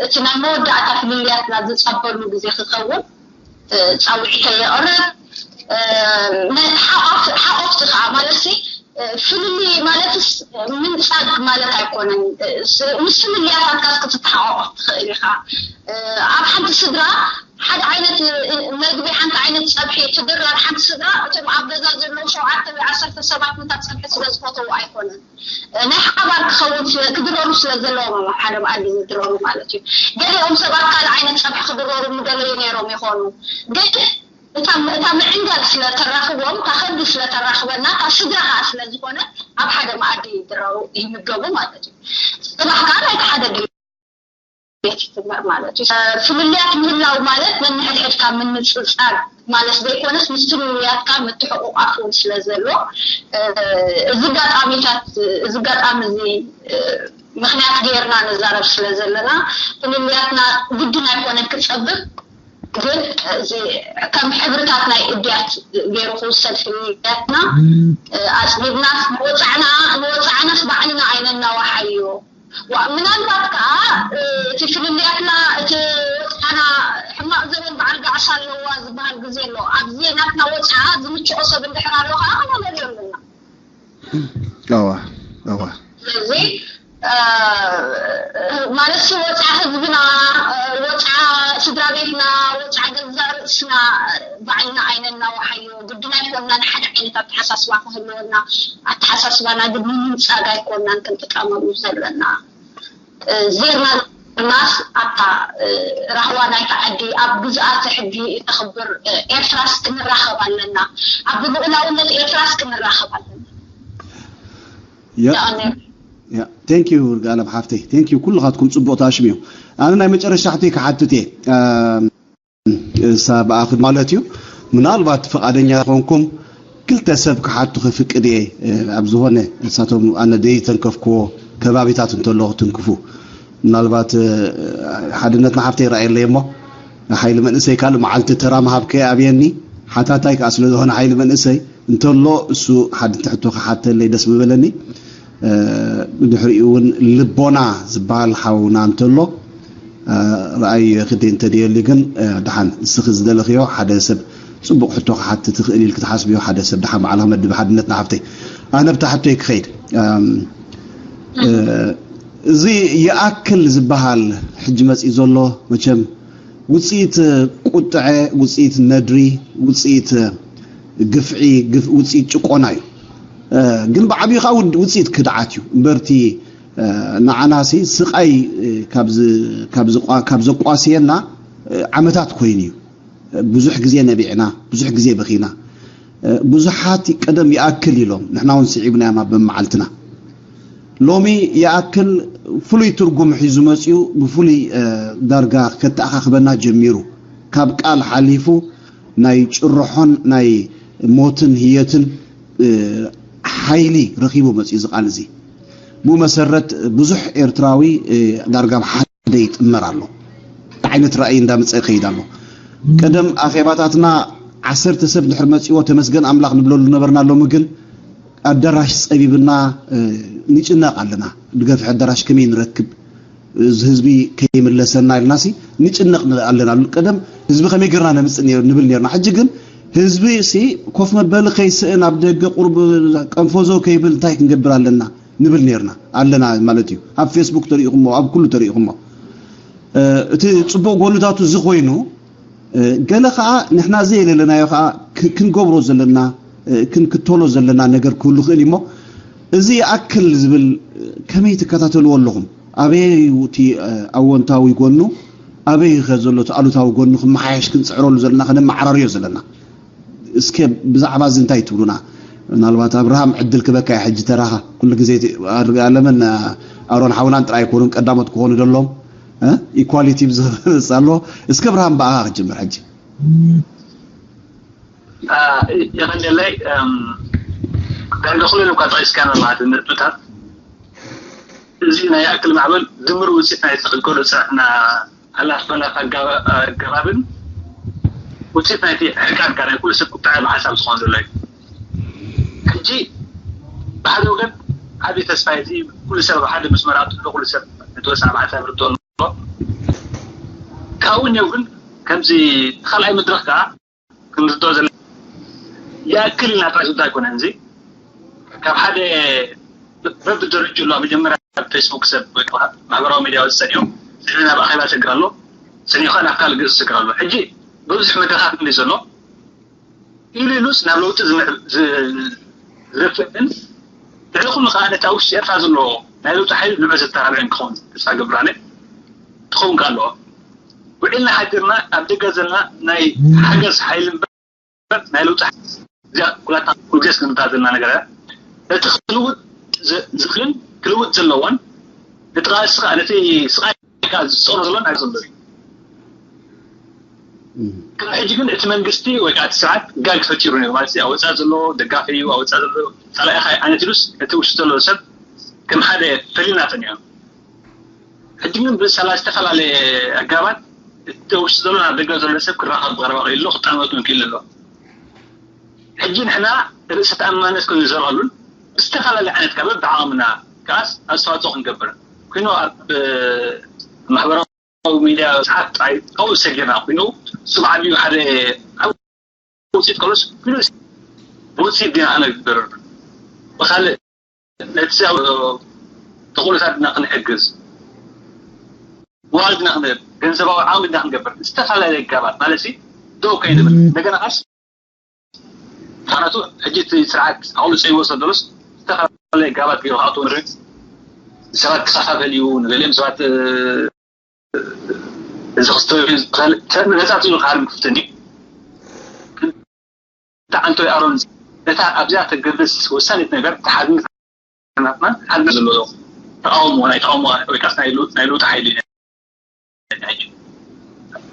እቲ ናይ መወዳእታ ፍልልያትና ዝፀበሉ ግዜ ክኸውን ፃውዒተ የቕርብ። ሓቆፍቲ ከዓ ማለት ፍልልይ ማለትስ ምንፃግ ማለት ኣይኮነን። ምስ ፍልልያታትካ ክትተሓቋቆፍ ትኽእል ኢኻ። ኣብ ሓንቲ ስድራ ሓደ ዓይነት መግቢ፣ ሓንቲ ዓይነት ፀብሒ ትድረር ሓንቲ ስድራ፣ እቶም ኣብ ገዛ ዘለዉ ሸውዓተ ወይ ዓሰርተ ሰባት ነታ ፀብሒ ስለ ዝፈተዉ ኣይኮነን። ናይ ሓባር ክኸውን ስለ ክድረሩ ስለ ዘለዎም እዮም ኣብ ሓደ መኣዲ ዝድረሩ ማለት እዩ። ገሊኦም ሰባት ካልእ ዓይነት ፀብሒ ክድረሩ ምደለዩ ነይሮም ይኾኑ። ግን እታ እታ ምዕንጋል ስለ ተራኽቦም፣ እታ ከብዲ ስለ ተራኽበና፣ እታ ስድራ ከዓ ስለ ዝኾነ ኣብ ሓደ መኣዲ ይድረሩ ይምገቡ ማለት እዩ። ፅባሕ ከዓ ናይቲ ሓደ ድሌት ይትመር ማለት እዩ። ፍልልያት ምህላው ማለት ነንሕድሕድካ ምንፅፃር ማለት ዘይኮነስ፣ ምስ ፍልልያትካ ምትሕቑቓፍ እውን ስለ ዘሎ፣ እዚ ኣጋጣሚታት፣ እዚ ኣጋጣሚ እዚ ምኽንያት ገይርና ንዛረብ ስለ ዘለና፣ ፍልልያትና ግድን ኣይኮነን ክፀብብ፣ ግን እዚ ከም ሕብርታት ናይ እድያት ገይሩ ክውሰድ ፍልልያትና ኣፅቢብናስ ንወፃዕና ንወፃዕናስ ባዕልና ኣይነናዋሓዮ። ዋ- ምናልባት ከዓ እቲ ፍልልያትና እቲ ወፃዕና ሕማቕ ዘበን በዓል ጋዕሳ ኣለዋ ዝበሃል ግዜ ኣሎ። ኣብዚ ናትና ወፃዓ ዝምችኦ ሰብ እንድሕር ኣሎ ከዓ ክመለሉ ኣለና። እዋ እዋ ስለዚ ማለት ወፃ ህዝብና፣ ወፃ ስድራ ቤትና፣ ወፃ ገዛ ርእስና ባዕልና ኣይነናዋሓዮ። ግድን ኣይኮንና ንሓደ ዓይነት ኣተሓሳስባ ክህልወና፣ ኣተሓሳስባና ግን ንምንፃግ ኣይኮንናን ክንጥቀመሉ ዘለና። ዜርና ናስ ኣብታ ራህዋ ናይታ ዓዲ ኣብ ግዝኣተ ሕጊ እተኽብር ኤርትራስ ክንራኸብ ኣለና። ኣብ ልኡላውነት ኤርትራስ ክንራኸብ ኣለና። ያ ያ thank you ይርጋለም ሓፍተይ thank you ኩልኻትኩም ፅቡቕ ታሽም እዩ። ኣነ ናይ መጨረሻ ሕቶይ ክሓትት እየ። እሳ ብኣኹ ማለት እዩ። ምናልባት ፍቓደኛ ዝኾንኩም ክልተ ሰብ ክሓቱ ክፍቅድ እየ። ኣብ ዝኾነ እሳቶም ኣነ ደይተንከፍክዎ ከባቢታት እንተሎ ክትንክፉ ምናልባት ሓድነት ንሓፍተይ ይረኣየለይ እሞ ሓይሊ መንእሰይ ካልእ መዓልቲ ተራ ምሃብከ ኣብየኒ ሓታታይ ከዓ ስለ ዝኾነ ሓይሊ መንእሰይ እንተሎ እሱ ሓድቲ ሕቶ ክሓተለይ ደስ ምበለኒ። ብድሕሪኡ እውን ልቦና ዝበሃል ሓውና እንተሎ ረኣይ ክደ እንተደየሊ ግን ደሓን እስኺ ዝደለኽዮ ሓደ ሰብ ፅቡቕ ሕቶ ክሓትት ትኽእል ኢልኪ ትሓስብዮ ሓደ ሰብ ደሓን ባዕልኻ መድብ ሓድነት ንሓፍተይ ኣነ ብታ ሕቶይ ክኸይድ እዚ ይኣክል ዝበሃል ሕጂ መፂኡ ዘሎ መቸም ውፅኢት ቁጥዐ ውፅኢት ነድሪ ውፅኢት ግፍዒ ውፅኢት ጭቆና እዩ። ግን ብዓብዩ ከዓ ውፅኢት ክድዓት እዩ እምበርቲ ንዓናሲ ስቃይ ካብ ዘቋስየና ዓመታት ኮይኑ እዩ። ብዙሕ ግዜ ነቢዕና ብዙሕ ግዜ በኺና ብዙሓት ቀደም ይኣክል ኢሎም ንሕና እውን ስዒብናዮም ኣብ መዓልትና ሎሚ ይኣክል ፍሉይ ትርጉም ሒዙ መፅኡ ብፍሉይ ዳርጋ ከተኣኻኽበና ጀሚሩ ካብ ቃል ሓሊፉ ናይ ጭርሖን ናይ ሞትን ህየትን ሓይሊ ረኺቡ መፅኡ እዚ ቃል እዚ ብኡ መሰረት ብዙሕ ኤርትራዊ ዳርጋ ሓደ ይጥመር ኣሎ ዓይነት ራእይ እንዳመፀ ይኸይድ ኣሎ ቀደም ኣኼባታትና ዓሰርተ ሰብ ድሕር መፅዎ ተመስገን ኣምላኽ ንብለሉ ነበርና ሎሚ ግን ኣዳራሽ ፀቢብና ንጭነቕ ኣለና ድገፍሕ ኣዳራሽ ከመይ ንረክብ እዚ ህዝቢ ከይምለሰና ኢልናሲ ንጭነቕ ኣለና ቀደም ህዝቢ ከመይ ገርና ነምፅእ ንብል ነርና ሕጂ ግን ህዝቢ ሲ ኮፍ መበሊ ከይስእን ኣብ ደገ ቁርብ ቀንፎዞ ከይብል እንታይ ክንገብር ኣለና ንብል ነርና ኣለና ማለት እዩ ኣብ ፌስቡክ ተሪኢኹሞ ኣብ ኩሉ ተሪኢኹሞ እቲ ፅቡቅ ጎንታቱ እዚ ኮይኑ ገለ ከዓ ንሕና ዘየለለናዮ ከዓ ክንገብሮ ዘለና ክንክተሎ ዘለና ነገር ክህሉ ይኽእል እሞ እዚ ይኣክል ዝብል ከመይ ትከታተልዎ ኣለኹም ኣበይ እቲ ኣወንታዊ ጎኑ ኣበይ ከ ዘሎ እቲ ኣሉታዊ ጎኑ ክመሓየሽ ክንፅዕረሉ ዘለና ከነመዓራርዮ ዘለና እስከ ብዛዕባ እዚ እንታይ ትብሉና? ምናልባት ኣብርሃም ዕድል ክበካ እየ ሕጂ ተራኻ ኩሉ ግዜ ኣርጋለምን ኣሮን ሓውናን ጥራይ ኣይኮኑን ቀዳሞት ክኾኑ ደሎም ኢኳሊቲ ብዝኽስ ኣሎ እስከ ኣብርሃም ብኣኻ ክጅምር ሕጂ የቐንደለይ ዳንደ ኩለን እኳ ጠቂስካ ማለት ነጥብታት እዚ ናይ ኣክል ማዕበል ድምር ውፅኢት ናይ ዝኽገሉ ፅዕና ኣላፈላፍ ኣገባብን ውፅኢት ናይቲ ዕርቃንካ ናይ ኩሉ ሰብ ቁጣዐ ብሓሳብ ዝኾን ዘሎ እዩ። ሕጂ ብሓደ ወገን ዓብዪ ተስፋ እዚ ኩሉ ሰብ ኣብ ሓደ መስመር ኣትሎ ኩሉ ሰብ ነቲ ወፃኢ ብሓሳብ ርቶ ኣሎ ካብኡ እኒው ግን ከምዚ ካልኣይ መድረክ ከዓ ክንርድኦ ዘለ ይኣክል ኢና ጥራይ ዝዳ ኣይኮነን እዚ ካብ ሓደ በብደረጅኡ ኣሎ መጀመርያ ኣብ ፌስቡክ ሰብ ወይ ከዓ ማሕበራዊ ሚድያ ወፅፀን እዮም ዝሕልና ኣብ ኣኼባ ሸግር ኣሎ ሰኒኻ ናብ ካልእ ገጽ ዝስግር ኣሎ። ሕጂ ብዙሕ መድረኻት እንዲ ዘሎ ኢሉ ኢሉስ ናብ ለውጢ ዝምዕ- ዝ- ዝደፍእን ልዕሊ ኩሉ ከዓ ነቲ ኣብ ውሽጢ ኤርትራ ዘሎ ናይ ለውጢ ሓይሊ ንዑ ዘተባብዕን ክኸውን ተስፋ ገብር ኣነ ክኸውን ከ ኣለዎ። ውዒልና ሓዲርና ኣብ ደገ ዘለና ናይ ሓገዝ ሓይሊ እምበር ናይ ለውጢ ሓይሊ እዚኣ ኩላትና ኩልግዜስ ክንታ ዘለና ነገር እያ። ነቲ ክልውጥ ዝ- ዝኽልን ክልውጥ ዘለዎን ነቲ ቃልሲ ከዓ ነቲ ስቃይ ከዓ ዝፀሮ ዘሎን ኣብ ዘሎ እዩ። ከም ሕጂ ግን እቲ መንግስቲ ወይ ከዓ እቲ ስርዓት ጋግ ፈጢሩ ነይሩ ማለት እዩ። ኣብ ወፃኢ ዘሎ ደጋፊ እዩ፣ ኣብ ወፃኢ ዘሎ ፀላኢ ኸ ዓይነት ኢሉስ እቲ ውሽጢ ዘሎ ሰብ ከም ሓደ ፈሊና ፀኒዑ። ሕጂ ግን ብሰላ ዝተፈላለየ ኣጋባት እቲ ውሽጢ ዘሎ ናብ ደገ ዘሎ ሰብ ክራኸብ ብቐረባ ክኢሉ ክጣመት እውን ክኢሉ ኣሎ። ሕጂ ንሕና ርእሰ ተኣማንነት ክንዘርቐሉን ብዝተፈላለየ ዓይነት ካብ በብዓቕምና ከዓስ ኣስተዋፅኦ ክንገብር ኮይኑ ኣብ ማሕበራዊ ሚድያ ሰዓት ጥራይ ካብኡ ዝሰጊርና ኮይኑ እሱ ብዓብዩ ሓደ ዓቢ ውፅኢት ከሎስ ብውፅኢት ዲና ክነግብር ብካልእ ነቲ ተኽእሎታት ድና ክንሕግዝ ዋል ድና ክንህብ ገንዘባዊ ዓቕሚ ድና ክንገብር ዝተፈላለዩ ጋባት ማለት ዶ ከይንብል እንደገና ካስ ምክንያቱ ሕጂ እቲ ስርዓት ኣቕልፀ ይወሰድ ደሎስ ዝተፈላለዩ ጋባት ገይሩ ክኣትዎ ንርኢ ሰባት ክኸፋፈል እዩ ንገሊኦም ሰባት እዚ ክስተዩ ዝኽእል ነፃ እዩ ክሃር ክፍትን እዩ። እንተ ኣንቶይ ኣሮን እታ ኣብዚኣ ተገድስ ወሳኒት ነገር ተሓዝነት ናትና ሓድነት ዘሎ ተቃውሞ ናይ ተቃውሞ ወይ ካስ ናይ ለውጢ ሓይሊ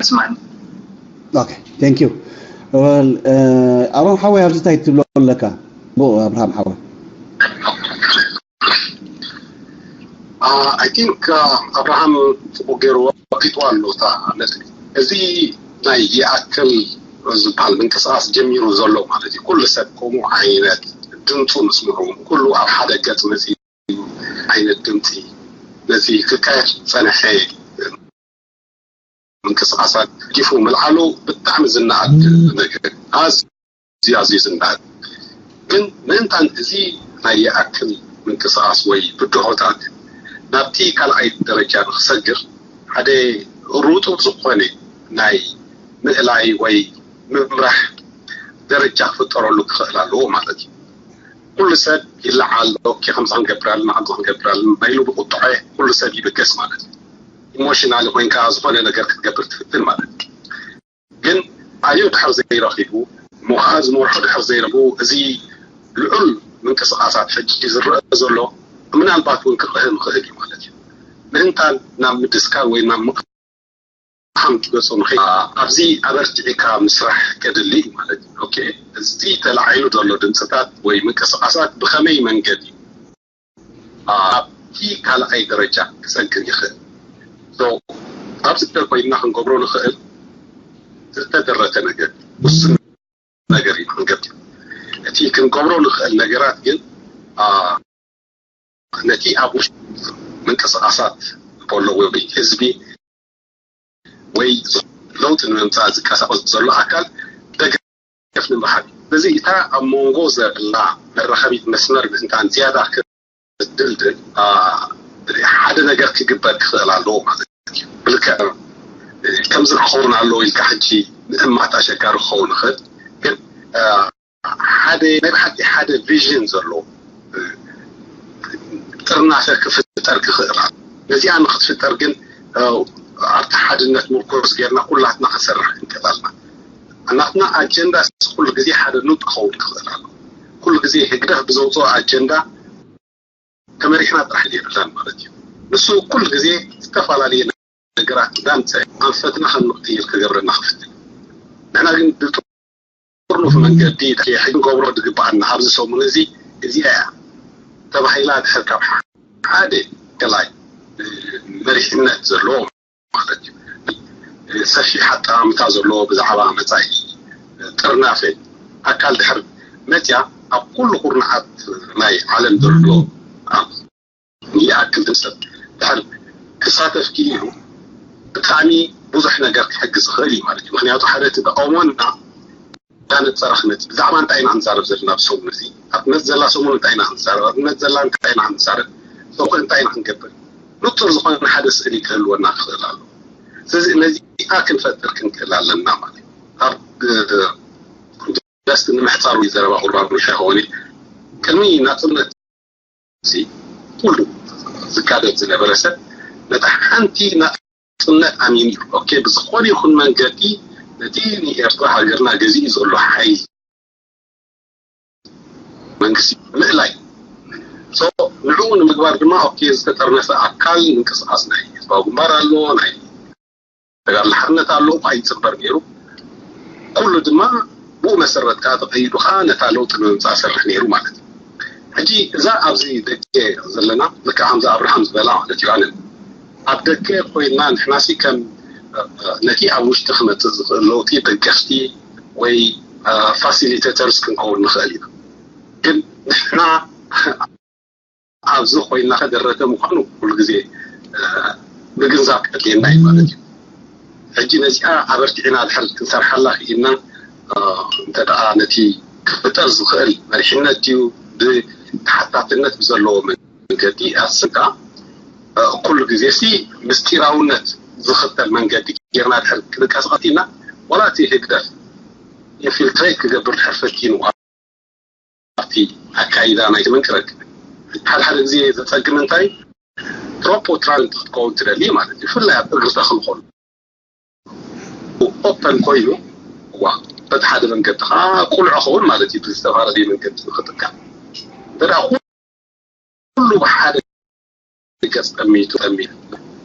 ስማኒ ኦኬ ቴንክ ዩ ኣሮን ሓወይ ኣብዚ እንታይ ትብሎ ኣለካ ብኡ ኣብርሃም ሓወይ I think ኣብርሃም ፅቡቅ ገይሩ ወቂጥዋ ኣሎ እታ ነጥቢ። እዚ ናይ ይኣክል ዝበሃል ምንቅስቃስ ጀሚሩ ዘሎ ማለት እዩ። ኩሉ ሰብ ከምኡ ዓይነት ድምፁ ምስምዑ ኩሉ ኣብ ሓደ ገፅ መፂኡ ዓይነት ድምፂ ነዚ ክካየድ ዝፀንሐ ምንቅስቃሳት ዲፉ ምልዓሉ ብጣዕሚ ዝነኣድ ነገር ኣዝዩ ኣዝዩ ዝነኣድ ግን ምእንታን እዚ ናይ ይኣክል ምንቅስቃስ ወይ ብድሆታት ናብቲ ካልኣይ ደረጃ ንክሰግር ሓደ ሩጡብ ዝኾነ ናይ ምእላይ ወይ ምምራሕ ደረጃ ክፍጠረሉ ክኽእል ኣለዎ ማለት እዩ። ኩሉ ሰብ ይለዓል ኦኬ ከምዚ ክንገብር ኣለና ከምዚ ክንገብር ኣለና ኢሉ ብቁጥዐ ኩሉ ሰብ ይብገስ ማለት እዩ። ኢሞሽናል ኮይንካ ዝኾነ ነገር ክትገብር ትፍትን ማለት እዩ። ግን ኣዮ ድሕር ዘይረኺቡ ምዃ ዝመርሖ ድሕር ዘይረቡ እዚ ልዑል ምንቅስቃሳት ሕጂ ዝረአ ዘሎ ምናልባት እውን ክቕህም ይኽእል እዩ ማለት እዩ። ምእንታን ናብ ምድስካል ወይ ናብ ምቕሓም ትገፁ ንኸ ኣብዚ ኣበርቲዕካ ምስራሕ ከድሊ እዩ ማለት እዩ። ኦኬ እዚ ተላዒሉ ዘሎ ድምፅታት ወይ ምንቅስቃሳት ብኸመይ መንገዲ ኣብቲ ካልኣይ ደረጃ ክፀግር ይኽእል። ኣብዚ ኮይንና ክንገብሮ ንኽእል ዝተደረተ ነገር ውስን ነገር እዩ ክንገብር እቲ ክንገብሮ ንኽእል ነገራት ግን ነቲ ኣብ ውሽጢ ምንቅስቃሳት በሎ ወይ ህዝቢ ወይ ለውጢ ንምምፃእ ዝንቀሳቀስ ዘሎ ኣካል ደገፍ ንምሃብ እዩ። ስለዚ እታ ኣብ መንጎ ዘላ መራኸቢት መስመር ምእንታን ዝያዳ ክትድልድል ሓደ ነገር ክግበር ክኽእል ኣለዎ ማለት እዩ። ብልክዕ ከምዚ ክኸውን ኣለዎ ኢልካ ሕጂ ምእማት ኣሸጋሪ ክኸውን ይኽእል። ግን ሓደ ናይ ብሓቂ ሓደ ቪዥን ዘለዎ ጥርናፈ ክፍጠር ክኽእል ኣሎ። ነዚኣ ንክትፍጠር ግን ኣብቲ ሓድነት ምርኮስ ጌርና ኩላትና ክንሰርሕ ክንክእል ኣለና። ናትና ኣጀንዳ ኩሉ ግዜ ሓደ ኑጥ ክኸውን ክኽእል ኣሎ። ኩሉ ግዜ ህግደፍ ብዘውፅኦ ኣጀንዳ ተመሪሕና ጥራሕ የብልናን ማለት እዩ። ንሱ ኩሉ ግዜ ዝተፈላለዩ ነገራት እንዳምፀ ኣንፈትና ከም ንቕይር ክገብረና ክፍትን። ንሕና ግን ብጥርኑፍ መንገዲ ሕጂ ንገብሮ ዝግባኣና ኣብዚ ሰሙን እዚ እዚኣ እያ ተባሂላ ድሕር ካብ ሓደ ገላይ መሪሕነት ዘለዎ ማለት እዩ። ሰፊሕ ኣጠማምታ ዘለዎ ብዛዕባ መፃኢ ጥርናፈ ኣካል ድሕር መፅያ ኣብ ኩሉ ኩርናዓት ናይ ዓለም ዘሎ ኣብ ይኣክል ሰብ ድሕር ክሳተፍ ክኢሉ ብጣዕሚ ብዙሕ ነገር ክሕግዝ ይኽእል እዩ ማለት እዩ። ምክንያቱ ሓደ እቲ ተቃውሞና እንዳነፀረ ክመፅእ ብዛዕባ እንታይ ኢና ክንዛረብ ዘለና ብሰሙን እዚ ኣብ መፅ ዘላ ሰሙን እንታይ ኢና ክንዛረብ ኣብ መፅ ዘላ እንታይ ኢና ክንዛረብ ሰውኸ እንታይ ኢና ክንገብር ንፁር ዝኾነ ሓደ ስእሊ ክህልወና ክኽእል ኣሎ። ስለዚ ነዚ ክንፈጥር ክንክእል ኣለና ማለት እዩ። ኣብ ጀስት ንምሕፃሩ ዘረባ ቁርባን ምሻ ሆኒ ቅድሚ ናፅነት ኩሉ ዝካደድ ዝነበረ ሰብ ነታ ሓንቲ ናፅነት ኣሚኑ እዩ። ኦኬ፣ ብዝኾነ ይኹን መንገዲ ነቲ ንኤርትራ ሃገርና ገዚኡ ዘሎ ሓይሊ መንግስቲ ምእላይ ንዕኡ ንምግባር ድማ ኦኬ ዝተጠርነፈ ኣካል ምንቅስቃስ ናይ ህዝባዊ ግንባር ኣሎ፣ ናይ ተጋድሎ ሓርነት ኣሎ እኳ ይፅበር ነይሩ። ኩሉ ድማ ብኡ መሰረት ከዓ ተቐይዱ ከዓ ነታ ለውጢ ንምምፃእ ሰርሕ ነይሩ ማለት እዩ። ሕጂ እዛ ኣብዚ ደገ ዘለና ልክዕ ከምዚ ኣብርሃም ዝበላ ማለት እዩ። ኣነ ኣብ ደገ ኮይና ንሕናሲ ከም ነቲ ኣብ ውሽጢ ክመፅእ ዝኽእል ለውጢ ደገፍቲ ወይ ፋሲሊቴተርስ ክንከውን ንኽእል ኢና። ግን ንሕና ኣብዚ ኮይና ከደረተ ምዃኑ ኩሉ ግዜ ምግንዛብ ከድልየና እዩ ማለት እዩ። ሕጂ ነዚኣ ኣበርቲዕና ድሕር ክንሰርሓላ ክኢልና እንተ ደኣ ነቲ ክፍጠር ዝኽእል መሪሕነት ድዩ ብተሓታትነት ብዘለዎ መንገዲ ኣስጋ ኩሉ ግዜ ሲ ምስጢራውነት ዝኽተል መንገዲ ጌርና ድሕር ክንቀሳቐስ ኢና። ዋላ እቲ ህግደፍ ኢንፊልትሬት ክገብር ድሕር ፈቲኑ ኣብቲ ኣካይዳ ናይቲ መንቅረግ ሓደ ሓደ ግዜ ዘፀግም እንታይ ፕሮፖ ትራንት ክትከውን ትደሊ ማለት እዩ። ብፍላይ ኣብ እግሪ ተኽሊ ከሎ ኦፐን ኮይኑ ዋ በቲ ሓደ መንገዲ ከዓ ቁልዑ ኸውን ማለት እዩ። ብዝተፈላለየ መንገዲ ንክጥቀም እንተ ኩሉ ብሓደ ገፅ ጠሚቱ ጠሚቱ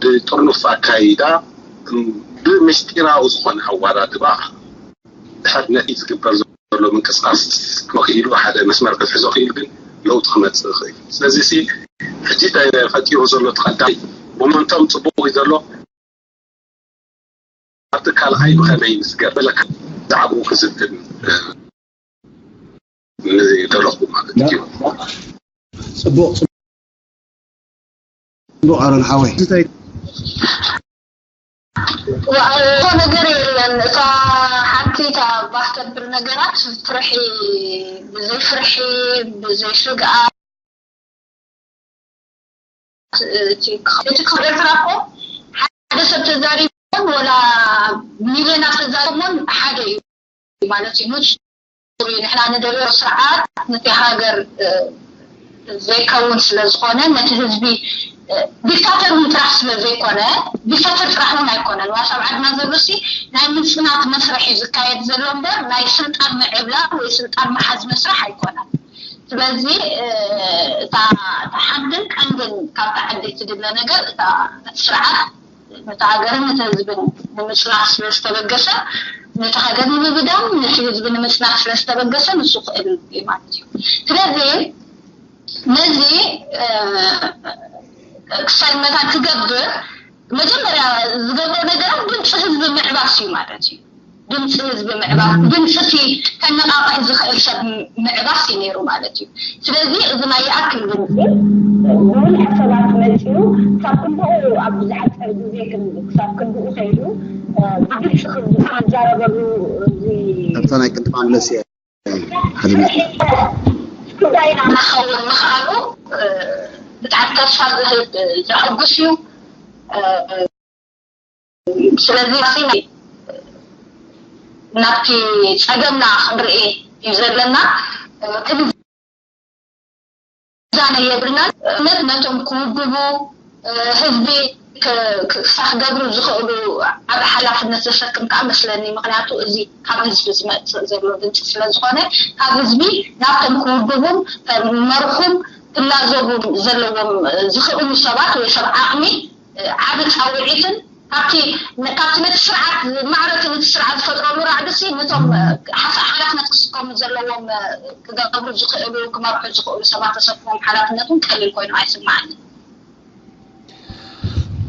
ብጥርኑፍ ኣካይዳ ብምስጢራዊ ዝኾነ ኣዋዳድባ ድሕር ነቲ ዝግበር ዘሎ ምንቅስቃስ ክኽኢሉ ሓደ መስመር ክትሕዞ ክኢሉ ግን ለውጢ ክመፅእ ይኽእል። ስለዚ ሲ ሕጂ ተፈጢሩ ዘሎ ተቐዳሚ ሞመንቶም ፅቡቅ እዩ ዘሎ። ኣብቲ ካልኣይ ብኸመይ ንስገር በለካ ዛዕባኡ ክዝትን ንደለኹ ማለት እዩ። ፅቡቅ ፅቡቅ ኣሮን ሓወይ እንታይ ዋእ ነገር የለን። እታ ሓንቲ እታ ባህ ተብል ነገራት ፍርሒ ብዘይ ፍርሒ ብዘይ ስግኣት እቲ ክኸ- እቲ ክኸ- ኤርትራ እኮ ሓደ ሰብ ተዛሪቦም ወላ ሚልዮናት ተዛሪቦምን ሓደ እዩ ማለት እዩ። ንጹር እዩ። ንሕና ንደልዮ ስርዓት ነቲ ሃገር ዘይከውን ስለ ዝኾነ ነቲ ህዝቢ ዲክታተር እውን ጥራሕ ስለ ዘይኮነ ዲክታተር ጥራሕ እውን ኣይኮነን ዋስ ኣብ ዓድና ዘሎ ሲ ናይ ምፅናት መስርሕ እዩ ዝካየድ ዘሎ እምበር ናይ ስልጣን ምዕብላል ወይ ስልጣን መሓዝ መስርሕ ኣይኮነን። ስለዚ እታ ሓንትን ቀንድን ካብታ ዓዲ ትድለ ነገር እታ ስርዓት ነቲ ሃገርን ነቲ ህዝብን ንምፅናት ስለ ዝተበገሰ ነቲ ሃገር ንምብዳም ነቲ ህዝቢ ንምፅናት ስለ ዝተበገሰ ንሱ ክእል እዩ ማለት እዩ። ስለዚ ነዚ ክሳይ መታን ክገብር መጀመርያ ዝገብሮ ነገራት ድምፂ ህዝቢ ምዕባስ እዩ ማለት እዩ። ድምፂ ህዝቢ ምዕባስ ድምፂ እቲ ከነቃቅሕ ዝኽእል ሰብ ምዕባስ እዩ ነይሩ ማለት እዩ። ስለዚ እዚ ናይ ይኣክል ድምፂ ብብዙሕ ሰባት መፂኡ ክሳብ ክንድኡ ኣብ ዝሓፀር ግዜ ክሳብ ክንድኡ ከይዱ ብግልፂ ክዛረበሉ እዚ ኣብታ ናይ ቅድም ኣምለስ እያ ሓደ ጉዳይና እናኸውን ምኽኣሉ ብጣዕሚ ተስፋ ዝህብ ዘሐጉስ እዩ። ስለዚ ናብቲ ፀገምና ክንርኢ እዩ ዘለና። ክንዛነ የብልናን። እምነት ነቶም ክውድቡ ህዝቢ ክሳክገብሩ ዝኽእሉ ዓብ ሓላፍነት ዘሰክም ከዓ መስለኒ። ምክንያቱ እዚ ካብ ህዝቢ ዝመፅእ ዘሎ ድምፂ ስለዝኾነ ካብ ህዝቢ ናብቶም ክውድቡም መርኹም ክላዘቡ ዘለዎም ዝኽእሉ ሰባት ወይ ሰብ ዓቕሚ ዓቢ ፃውዒትን ካብቲ ካብቲ ነቲ ስርዓት ማዕረቲ ነቲ ስርዓት ዝፈጥረሉ ራዕድሲ ነቶም ሓላፍነት ክስከሙ ዘለዎም ክገብሩ ዝኽእሉ ክመርሑ ዝኽእሉ ሰባት ተሰክሞም ሓላፍነቱን ቀሊል ኮይኑ ኣይስማዓኒ።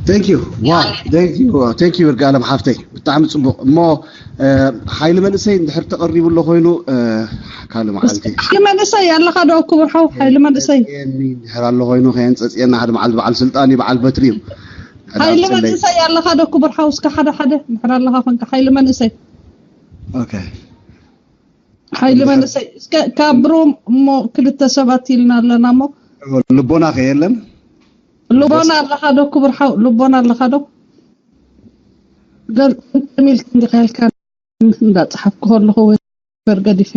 Thank you. Wow. Thank you. Thank you ይርጋለም ሓፍተይ ብጣዕሚ ፅቡቅ እሞ ሓይሊ መንእሰይ እንድሕር ተቐሪቡ ኣሎ ኮይኑ ካልእ መዓልቲ ሓይሊ መንእሰይ ኣለኻ ዶ ክቡር ሓው ሓይሊ መንእሰይ ድሕር ኣሎ ኮይኑ ከየንፀፅየና ሓደ መዓልቲ በዓል ስልጣን እዩ በዓል በትሪ እዩ ሓይሊ መንእሰይ ኣለኻ ዶ ክቡር ሓው እስከ ሓደ ሓደ ድሕር ኣለኻ ኮንካ ሓይሊ መንእሰይ ኦኬ ሓይሊ መንእሰይ እስከ ካብ ብሩም እሞ ክልተ ሰባት ኢልና ኣለና እሞ ልቦና ከየለን ልቦና ኣለኻ ዶ ክቡር ሓው ልቦና ኣለኻ ዶ ገንዘብ ኢልካ እንዲኻ ኢልካ እንዳፀሓፍኩ ከለኹ ወይ ገዲፈ።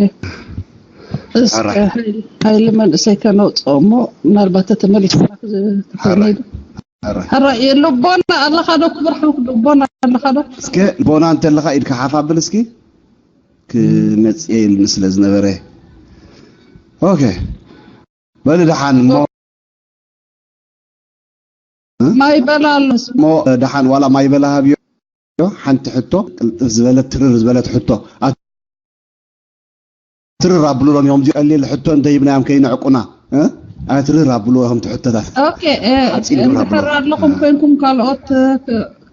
እስከ ሓይሊ መንእሰይ ከነውፅኦ እሞ ምናልባት ተመሊስና ክትኾነ ኢሉ። ሕራይ። ሕራይ፣ ልቦና ኣለኻ ዶ? ክቡር ሓው ልቦና ኣለኻ ዶ? እስከ ልቦና እንተለኻ ኢድካ ሓፍ ኣብል እስኪ። ክመፅእ ኢልኒ ስለ ዝነበረ። ኦኬ። በል ደሓን እሞ። ማይ በላ ኣሎ። እሞ ደሓን ዋላ ማይ በላ ሃብዮ። ሓንቲ ሕቶ፣ ቅልጥፍ ዝበለት፣ ትርር ዝበለት ሕቶ። ኣትርር ኣብሉሎም እዮም፣ ቀሊል ሕቶ እንተይብናዮም ከይንዕቁና። ኣትርር ኣብሉ እዮም ሕቶታት። ኦኬ። ሓፂር ግብራ ኣብሉ። ኣለኹም ኮይንኩም ካልኦት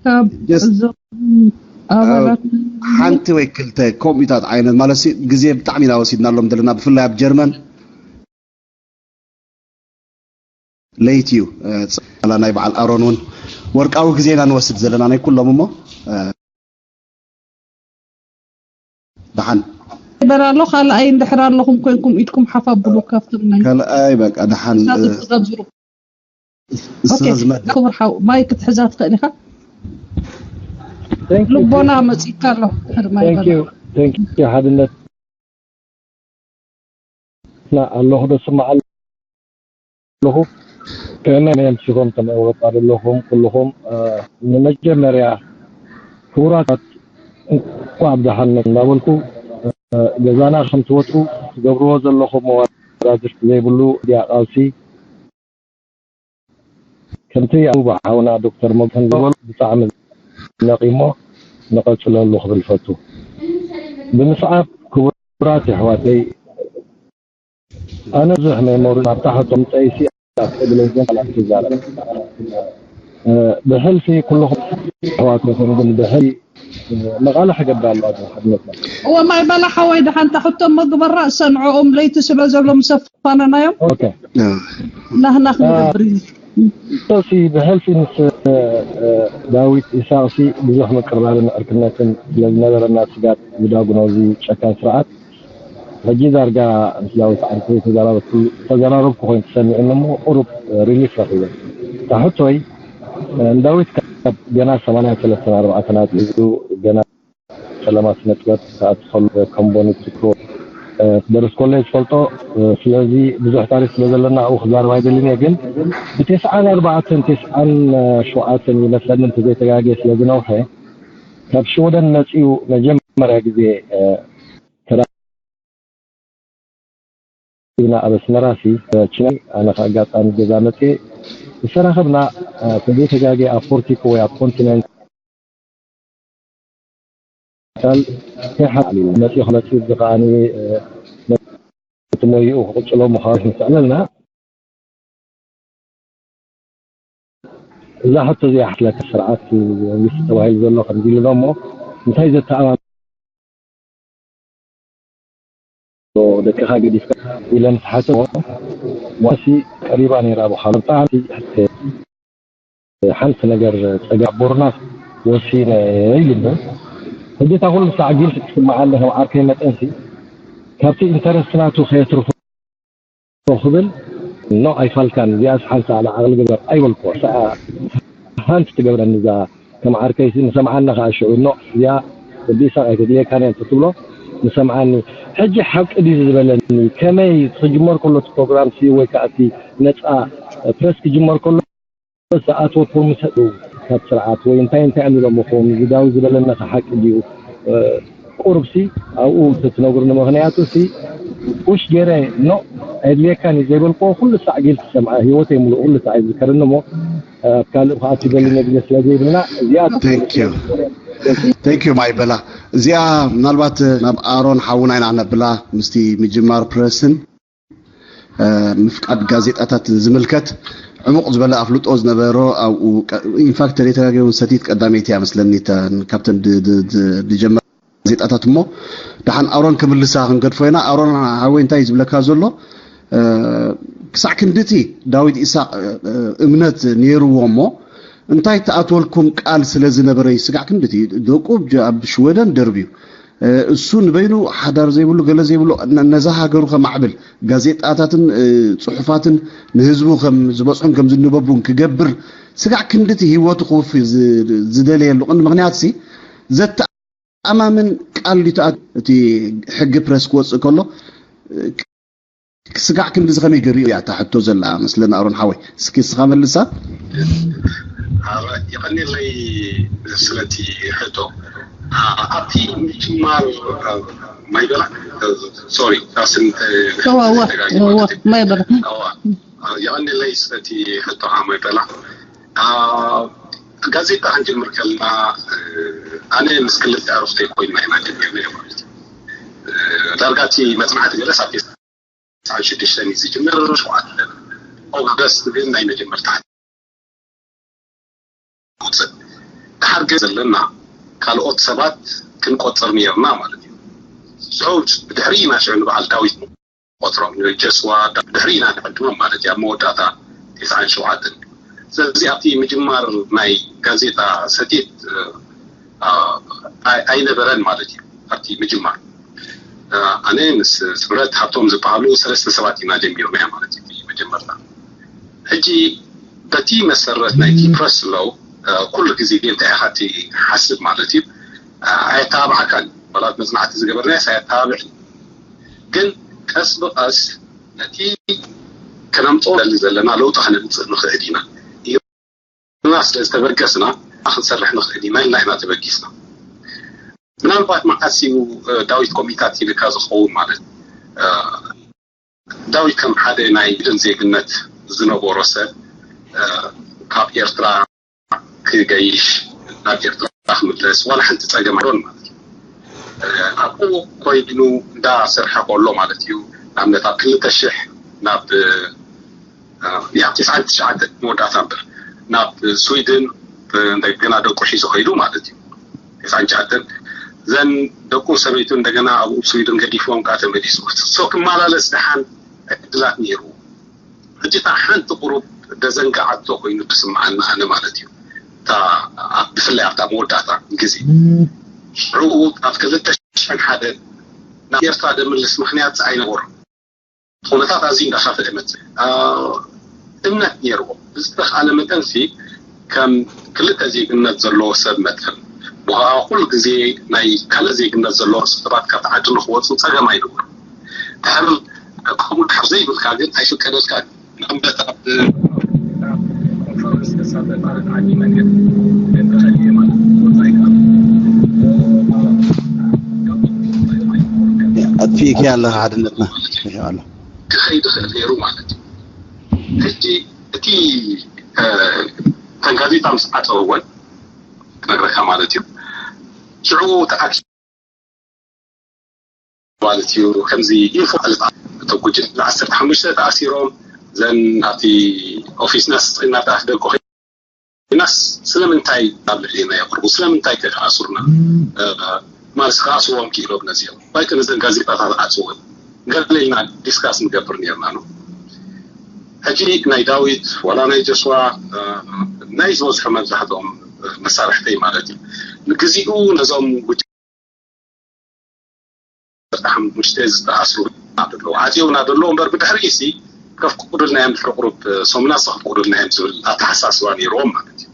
ካብ እዞም ኣባላት ሓንቲ ወይ ክልተ ኮምፒታት ዓይነት ማለት ሲ፣ ግዜ ብጣዕሚ ኢና ወሲድናሎም ዘለና፣ ብፍላይ ኣብ ጀርመን። ለይቲ እዩ። እ፣ ጸላ ናይ በዓል ኣሮን እውን ወርቃዊ ግዜና ንወስድ ዘለና ናይ ኩሎም እሞ፣ እ፣ ደሓን። ይበል ኣሎ። ካልኣይ እንድሕር ኣለኹም ኮይንኩም ኢድኩም ሓፍ ኣብሉ ካብቶም ናይ ካልኣይ በቃ ደሓን፣ እ፣ ሳትት ትገብሩ። ኦኬ፣ ክቡር ሓው ማይ ክትሕዛ ትኽእል ኢኻ። ልቦና መፂካ ኣሎ። ድሕሪ ማይ በላ። Thank you ሓድነት ና ኣለኹ ዶ ስማዕ ኣለኹ። ከመይ መምሲኹም ተመወጣ ዘለኹም ኩልኹም፣ እ፣ ንመጀመርያ ክቡራት እንኳዕ ብደሓን መ-፣ እናበልኩ፣ እ፣ ገዛና ከም ትወጡ ትገብርዎ ዘለኹም መዋዳድርቲ ዘይብሉ ድያ ቃልሲ ከምቲ ኣቡ ሓውና ዶክተር ሞገስ ዝበሎ ብጣዕሚ ነቒሞ ንቐጽለሉ ክብል ፈቱ። ብምስዓብ ክቡራት ኣሕዋተይ፣ ኣነ ብዙሕ ሜሞሪ ኣብታ ሕቶ ምጸኢሲ ኣብ ቴሌቪዥን ቃላት ትዛረብ። እ፣ ብሕልፊ ኩልኹም ኣሕዋትኩም ግን ብሕልፊ መቓልሕ ክገብር ኣለዋ ሓድነትና። እወ ማይ በላ ሓወይ፣ ደሓን እታ ሕቶ እሞ ግበራ፣ እሰንዖኦም ለይቲ ስለ ዘሎ ምስ ኣፋነናዮም ኦኬ። ናህና ክንገብር እዩ። እቶሲ ብሕልፊ ምስ፣ እ፣ ዳዊት ኢሳቕሲ ብዙሕ ምቅርራብን ዕርክነትን ስለ ዝነበረና ስጋት ዝዳጉኖ እዚ ጨካን ስርዓት ሕጂ ዳርጋ ምስ ዳዊት ዓርከይ ተዘራረብኩ፣ ተዘራረብኩ ኮይኑ ተሰሚዑኒ እሞ ቁሩብ ሪሊፍ ረኺበ። እታ ሕቶይ፣ እ፣ ንዳዊት ካብ ገና ሰማንያን ሰለስተን ኣርባዕተን ኣትሒዙ ገና ፈለማ ስነ ጥበብ ክኣቱ ከሎ ከም ቦኒ ትክሮ፣ እ፣ ክደርስ ከሎ እየ ዝፈልጦ። እ፣ ስለዚ ብዙሕ ታሪክ ስለ ዘለና ኣብኡ ክዛረብ ኣይደልን እየ። ግን ብተስዓን ኣርባዕተን ተስዓን ሸውዓተን ይመስለኒ እንተዘይተጋግየ ስለ ዝነውሐ ካብ ሽወደን መፂኡ መጀመርያ ግዜ፣ እ፣ ተራ ኢልና ኣብ ኣስመራ ሲ፣ እ፣ ችናይ ኣነ ከኣ ኣጋጣሚ ገዛ መጽየ ዝተራኸብና፣ እ፣ ተዘይተጋግየ ኣብ ፖርቲኮ ወይ ኣብ ኮንቲነንት ካል ከይሓ-፣ መጽዩ ክመጽእ እዚ ከኣ፣ እ፣ ነቲ ሞይኡ ክቕጽሎ ምዃኑ ምስ ኣዕለልና፣ እዛ ሕቶ እዚኣ ሓስለካ ስርዓት መንግስቲ ተባሂሉ ዘሎ ከምዚ ኢሉ እሞ እንታይ ዘተኣማምን ደቅኻ ገዲፍካ ኢለ ምስ ሓተትዎ፣ ሞሲ ቀሪባ ነይራ። ብኻልእ ብጣዕሚ ሓንቲ ነገር ጸጋ ቦርናፍ ወሲነ ኢሉ እምበር፣ ሕጂ እታ ኩሉ ሳዕ ጊልቲ ትስምዓኒ ከም ዓርከይ መጠንሲ፣ ካብቲ ኢንተረስት ናቱ ከየትርፎ ክብል፣ ኖ ኣይፋልካን፣ እዚኣስ ሓንሳእ ንዓቕሊ ግበር ኣይበልኩዎ። ሳኣ ሃንት ትገብረኒ እዛ ከም ዓርከይሲ፣ ንሰምዓና ከኣ ሽዑ፣ ኖ እዚኣ ወዲ ኢሳቕ ኣይተድልየካን እያ እንተትብሎ ንሰምዓኒ። ሕጂ ሓቂ ድዩ ዝበለኒ? ከመይ ክጅመር ከሎ እቲ ፕሮግራምሲ ወይ ከኣ እቲ ነጻ ፕረስ ክጅመር ከሎ ዝኣትወኩም ሰዱ ካብ ስርዓት ወይ እንታይ እንታይ ኣሚሎም ኹም ዝዳዊ ዝበለና ሓቂ ድዩ? እ፣ ቁሩብሲ ኣብኡ ትትነግሩኒ፣ ምኽንያቱ ሲ ፑሽ ገይረ ኖ ኣየድልየካን እዩ ዘይበልክዎ ኩሉ ሳዕ ጊል ትሰምዓ፣ ህይወተይ ሙሉእ ኩሉ ሳዕ እዩ ዝዝከረኒ እሞ፣ እ፣ ኣብ ካልእ ክኣቱ ይደሊ ነግዘ ስለ ዘይብልና እዚኣ Thank you. Thank you ማይ በላ። እዚኣ ምናልባት ናብ ኣሮን ሓውና ኢና ነብላ ምስቲ ምጅማር ፕረስን እ፣ ምፍቃድ ጋዜጣታትን ዝምልከት ዕሙቕ ዝበለ ኣፍልጦ ዝነበሮ ኣብኡ ቀ-፣ ኢንፋክት ተደይተጋገ እውን ሰቲት ቀዳመይቲ እያ መስለኒ እተን ካብተን ድ-፣ ድ-፣ ድ-፣ ድጀመራ ጋዜጣታት እሞ ደሓን ኣሮን ክምልሳ ክንገድፎ ኢና። ኣሮን ሓወይ እንታይ እዩ ዝብለካ ዘሎ? እ፣ ክሳዕ ክንድቲ ዳዊት ኢሳቅ፣ እ፣ እምነት ነይርዎ እሞ እንታይ ተኣትወልኩም ቃል ስለ ዝነበረ እዩ ስጋዕ ክንድቲ ደቁ ብ-፣ ኣብ ሽወደን ደርብዩ። እ፣ እሱ ንበይኑ ሓዳር ዘይብሉ፣ ገለ ዘይብሉ፣ ነ-፣ ነዛ ሃገሩ ከማዕብል፣ ጋዜጣታትን፣ እ፣ ጽሑፋትን ንህዝቡ ከም ዝበጽሑን ከም ዝንበቡን ክገብር፣ ስጋዕ ክንድቲ ህይወቱ ክውፊ ዝ-፣ ዝደለየሉ ቀንዲ ምኽንያትሲ፣ ዘተኣማምን ቃል ድዩ እቲ ሕጊ ፕረስ ክወፅእ ከሎ? ክስጋዕ ክንድዚ ከመይ ገሪኡ እያ እታ ሕቶ ዘላ መስለኒ ኣሮን ሓወይ። እስኪ እስኻ መልሳ። ይቐኒለይ ስለቲ ሕቶ። ኣብቲ ምጅማር ማይበላ ሶሪ ራስን ማይበላ ይቐኒለይ ስለቲ ሕቶ ማይበላ። ጋዜጣ ክንጅምር ከለና ኣነ ምስ ክልተ ኣረፍተይ ኮይና ኢና ጀሚርና ማለት እዩ። ዳርጋ እቲ መፅናዕቲ ገለስ ኣብ ትስዓን ሽዱሽተን እዩ ዝጅምር። ሸውዓተ ኦገስት ግን ናይ መጀመርታ ውፅእ። ድሓር ገ ዘለና ካልኦት ሰባት ክንቆፅር ነርና ማለት እዩ። ብድሕሪ ኢና ሽዑ ንበዓል ዳዊት ቆፅሮም ንጀስዋ ብድሕሪ ኢና ንዕድሞም ማለት እዩ ኣብ መወዳእታ ተስዓን ሸውዓተን። ስለዚ ኣብቲ ምጅማር ናይ ጋዜጣ ሰቲት ኣይነበረን ማለት እዩ። ኣብቲ ምጅማር ኣነ ምስ ስምረት ሃብቶም ዝበሃሉ ሰለስተ ሰባት ኢና ጀሚርናያ ማለት እዩ መጀመርታ። ሕጂ በቲ መሰረት ናይቲ ፕረስ ሎው ኩሉ ግዜ እንታይ ኢኻ ትሓስብ ማለት እዩ። ኣየተባብዓካን ዋላት መፅናዕቲ ዝገበርናያስ ኣየተባብዕን። ግን ቀስ ብቐስ ነቲ ከነምፅኦ ደሊ ዘለና ለውጢ ከነምፅእ ንኽእል ኢና ኢልና ስለ ዝተበገስና ክንሰርሕ ንኽእል ኢና ኢልና ኢና ተበጊስና። ምናልባት መዓስ እዩ ዳዊት ኮሚታት ኢልካ ዝኸውን ማለት ዳዊት ከም ሓደ ናይ ድን ዜግነት ዝነበሮ ሰብ ካብ ኤርትራ ክገይሽ ናብ ኤርትራ ክምለስ ዋላ ሓንቲ ፀገም ኣይኮን ማለት እዩ። ኣብኡ ኮይኑ እንዳሰርሐ ከሎ ማለት እዩ። ንኣብነት ኣብ ክልተ ሽሕ ናብ ያው ተስዓን ትሽዓተ መወዳእታ እምበር ናብ ስዊድን እንደገና ደቁ ሒዙ ከይዱ ማለት እዩ። ተስዓን ትሽዓተን ዘን ደቁ ሰበይቱ እንደገና ኣብኡ ስዊድን ገዲፎም ከዓ ተመሊሱ ሶ ክመላለስ ደሓን ዕድላት ነይሩ። ሕጂ እታ ሓንቲ ቁሩብ ደዘንጋዓቶ ኮይኑ ዝስምዓኒ ኣነ ማለት እዩ። እታ ኣብ- ብፍላይ ኣብታ መወዳእታ ግዜ ሽዑ ኣብ ክልተ ሽሕን ሓደ ናብ ኤርትራ ደምልስ ምክንያት ኣይነበሮን። ኩነታት ኣዝዩ እንዳኸፍአ መፅእ። እምነት ነይርዎ ብዝተኽኣለ መጠን ሲ ከም ክልተ ዜግነት ዘለዎ ሰብ መጠን ብኸዓ ኩሉ ግዜ ናይ ካልእ ዜግነት ዘለዎም ሰባት ካብቲ ዓዲ ንክወፁ ፀገም ኣይነበሩ። ድሕር ከምኡ ድሕር ዘይብልካ ግን ኣይፍቀደልካ። ንኣብነት ኣብ ኮንፈረንስ ተሳተፍ ማለት ዓዲ መንገድ ተኸልየ ማለት ወፃኢ ኣጥፊእኪ ኣለኻ ሓድነትና ኣሎ። ክኸይድ ይኽእል ነይሩ ማለት እዩ። ሕጂ እቲ ተን ጋዜጣ ምስ ዓፀወወን ክነግረካ ማለት እዩ። ሽዑ ተኣኪ ማለት እዩ። ከምዚ ኢንፎ እቶም ጉጅለ ዓሰርተ ሓሙሽተ ተኣሲሮም ዘን ኣብቲ ኦፊስና ስፅና ተኣፍ ደቂ ኮይናስ ስለምንታይ ናብ ልዕሊና የቕርቡ ስለምንታይ ከኣሱርና ማለት ከኣስዎም ክኢሎም ነዚኦም ባይተ ነዘን ጋዜጣታት ዓፅወን ገለ ኢና ዲስካስ ንገብር ነርና ነው። ሕጂ ናይ ዳዊት ዋላ ናይ ጆስዋ ናይ ዝበዝሑ መብዛሕትኦም መሳርሕተይ ማለት እዩ ንግዚኡ ነዞም ጉጅ ሓሙሽተ ዝተኣስሩ ኣለዉ ዓፅዮና ዘለዉ እምበር ብድሕሪ ሲ ከፍቅዱልና እዮም ድሕሪ ቁሩብ ሰሙናት ከፍቅዱልና እዮም ዝብል ኣተሓሳስባ ነይርዎም ማለት እዩ።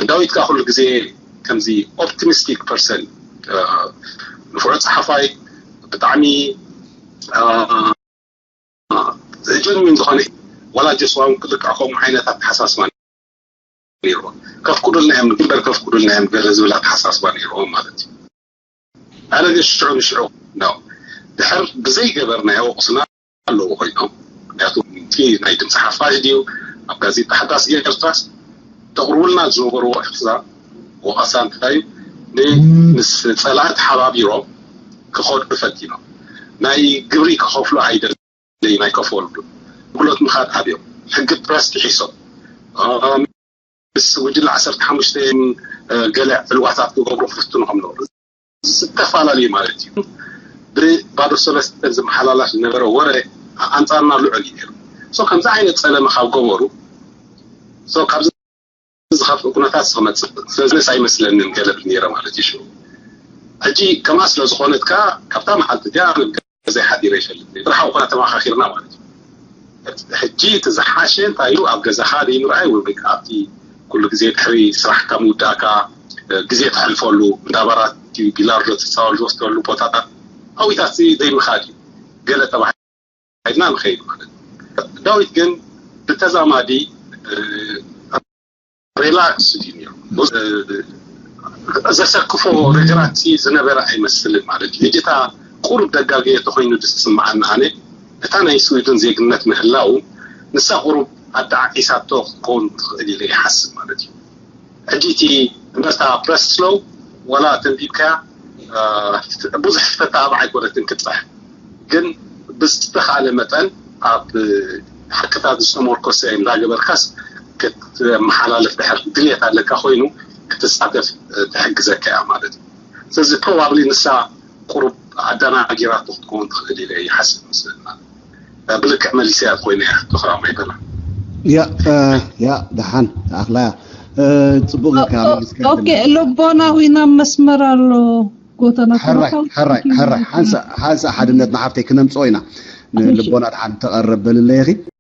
ዳዊት ከዓ ኩሉ ግዜ ከምዚ ኦፕቲሚስቲክ ፐርሰን ንፉዕ ፀሓፋይ ብጣዕሚ ጀንዊን ዝኾነ ዋላ ጀስዋ እውን ክልክዕ ከምኡ ዓይነት ኣተሓሳስባ ነይርዎ። ከፍቅዱልና እዮም ንግበር ከፍቅዱልና እዮም ገለ ዝብል ኣተሓሳስባ ነይርዎም ማለት እዩ። ኣነ ግን ሽዑ ንሽዑ ነው ድሕር ብዘይገበርናዮ ወቕስና ኣለዎ ኮይኖም ምክንያቱ እቲ ናይ ድምፂ ሓፋሽ ድዩ ኣብ ጋዜጣ ሓዳስ ኤርትራስ ተቕርቡልና ዝነበርዎ ወቐሳ እንታይ እዩ? ምስ ፀላእቲ ሓባቢሮም ክኸዱ ፈቲኖም ናይ ግብሪ ክኸፍሉ ኣይደለይን ኣይከፈልሉ ጉሎት ምኻድ ኣብዮም ሕጊ ፕረስ ጥሒሶም ምስ ጉጅለ ዓሰርተ ሓሙሽተ ገለ ዕልዋታት ክገብሩ ክፍትኑ ከም ነበሩ ዝተፈላለዩ ማለት እዩ። ብባዶ ሰለስተ ዝመሓላላፍ ዝነበረ ወረ ኣንፃርና ልዑል እዩ ነይሩ። ሶ ከምዚ ዓይነት ፀለመ ካብ ገበሩ ሶ ካብዚ ዝኸፍእ ኩነታት ክመፅእ ስለዝነስ ኣይመስለንን ገለ ብል ነይረ ማለት እዩ። ሽዑ ሕጂ ከምኣ ስለ ዝኾነት ከዓ ካብታ መዓልቲ እቲኣ ገዛይ ሓዲረ ይፈልጥ ነይረ። ብርሓው ኮና ተመኻኺርና ማለት እዩ። ሕጂ እቲ ዝሓሸ እንታይ እዩ ኣብ ገዛኻ ደይ ምርኣይ ወይ ከዓ ኣብቲ ኩሉ ግዜ ድሕሪ ስራሕካ ምውዳእካ ግዜ ተሕልፈሉ፣ እንዳባራት ቢላርዶ ትፃወል ዝወስደሉ ቦታታት ኣዊታት ዘይምኻድ እዩ። ገለ ተባሂልና ንኸይድ ማለት እዩ። ዳዊት ግን ብተዛማዲ ሪላክስ እዩ ነሩ። ዘሰክፎ ነገራት ዝነበረ ኣይመስልን ማለት እዩ። ሕጂ እታ ቁሩብ ደጋግየ ተኮይኑ ዝስምዓኒ ኣነ፣ እታ ናይ ስዊድን ዜግነት ምህላው ንሳ ቁሩብ ኣጣዓቂሳቶ ክትከውን ትኽእል ኢለ ይሓስብ ማለት እዩ። ሕጂ እቲ እምበርታ ፕረስ ስሎው ዋላ ተንቢብካያ ብዙሕ ተተባዕ ኣይኮነትን ክትፅሕ፣ ግን ብዝተኻለ መጠን ኣብ ሓቅታት ዝተመርኮሰ እንዳገበርካስ ክትመሓላለፍ ድሕር ድልየት ኣለካ ኮይኑ ክትሳተፍ ትሕግዘካ እያ ማለት እዩ። ስለዚ ፕሮባብሊ ንሳ ቁሩብ ኣደናጊራቶ ክትከውን ትኽእል ኢለ ይሓስብ ምስልና። ብልክዕ መሊሰያ ኮይነ እያ ዶክተር ኣማይ በላ። ያ ያ ደሓን ተኣኽላያ። ጽቡቅ ጌርካ መሊስካ። ኦኬ፣ ልቦና ዊና መስመር ኣሎ። ጎተና ሕራይ ሕራይ ሕራይ ሓንሳ ሓንሳ ሓድነት ንሓፍተይ ክነምጽኦ ኢና። ልቦና ደሓን ተቐረብ በልለይ ኢኺ።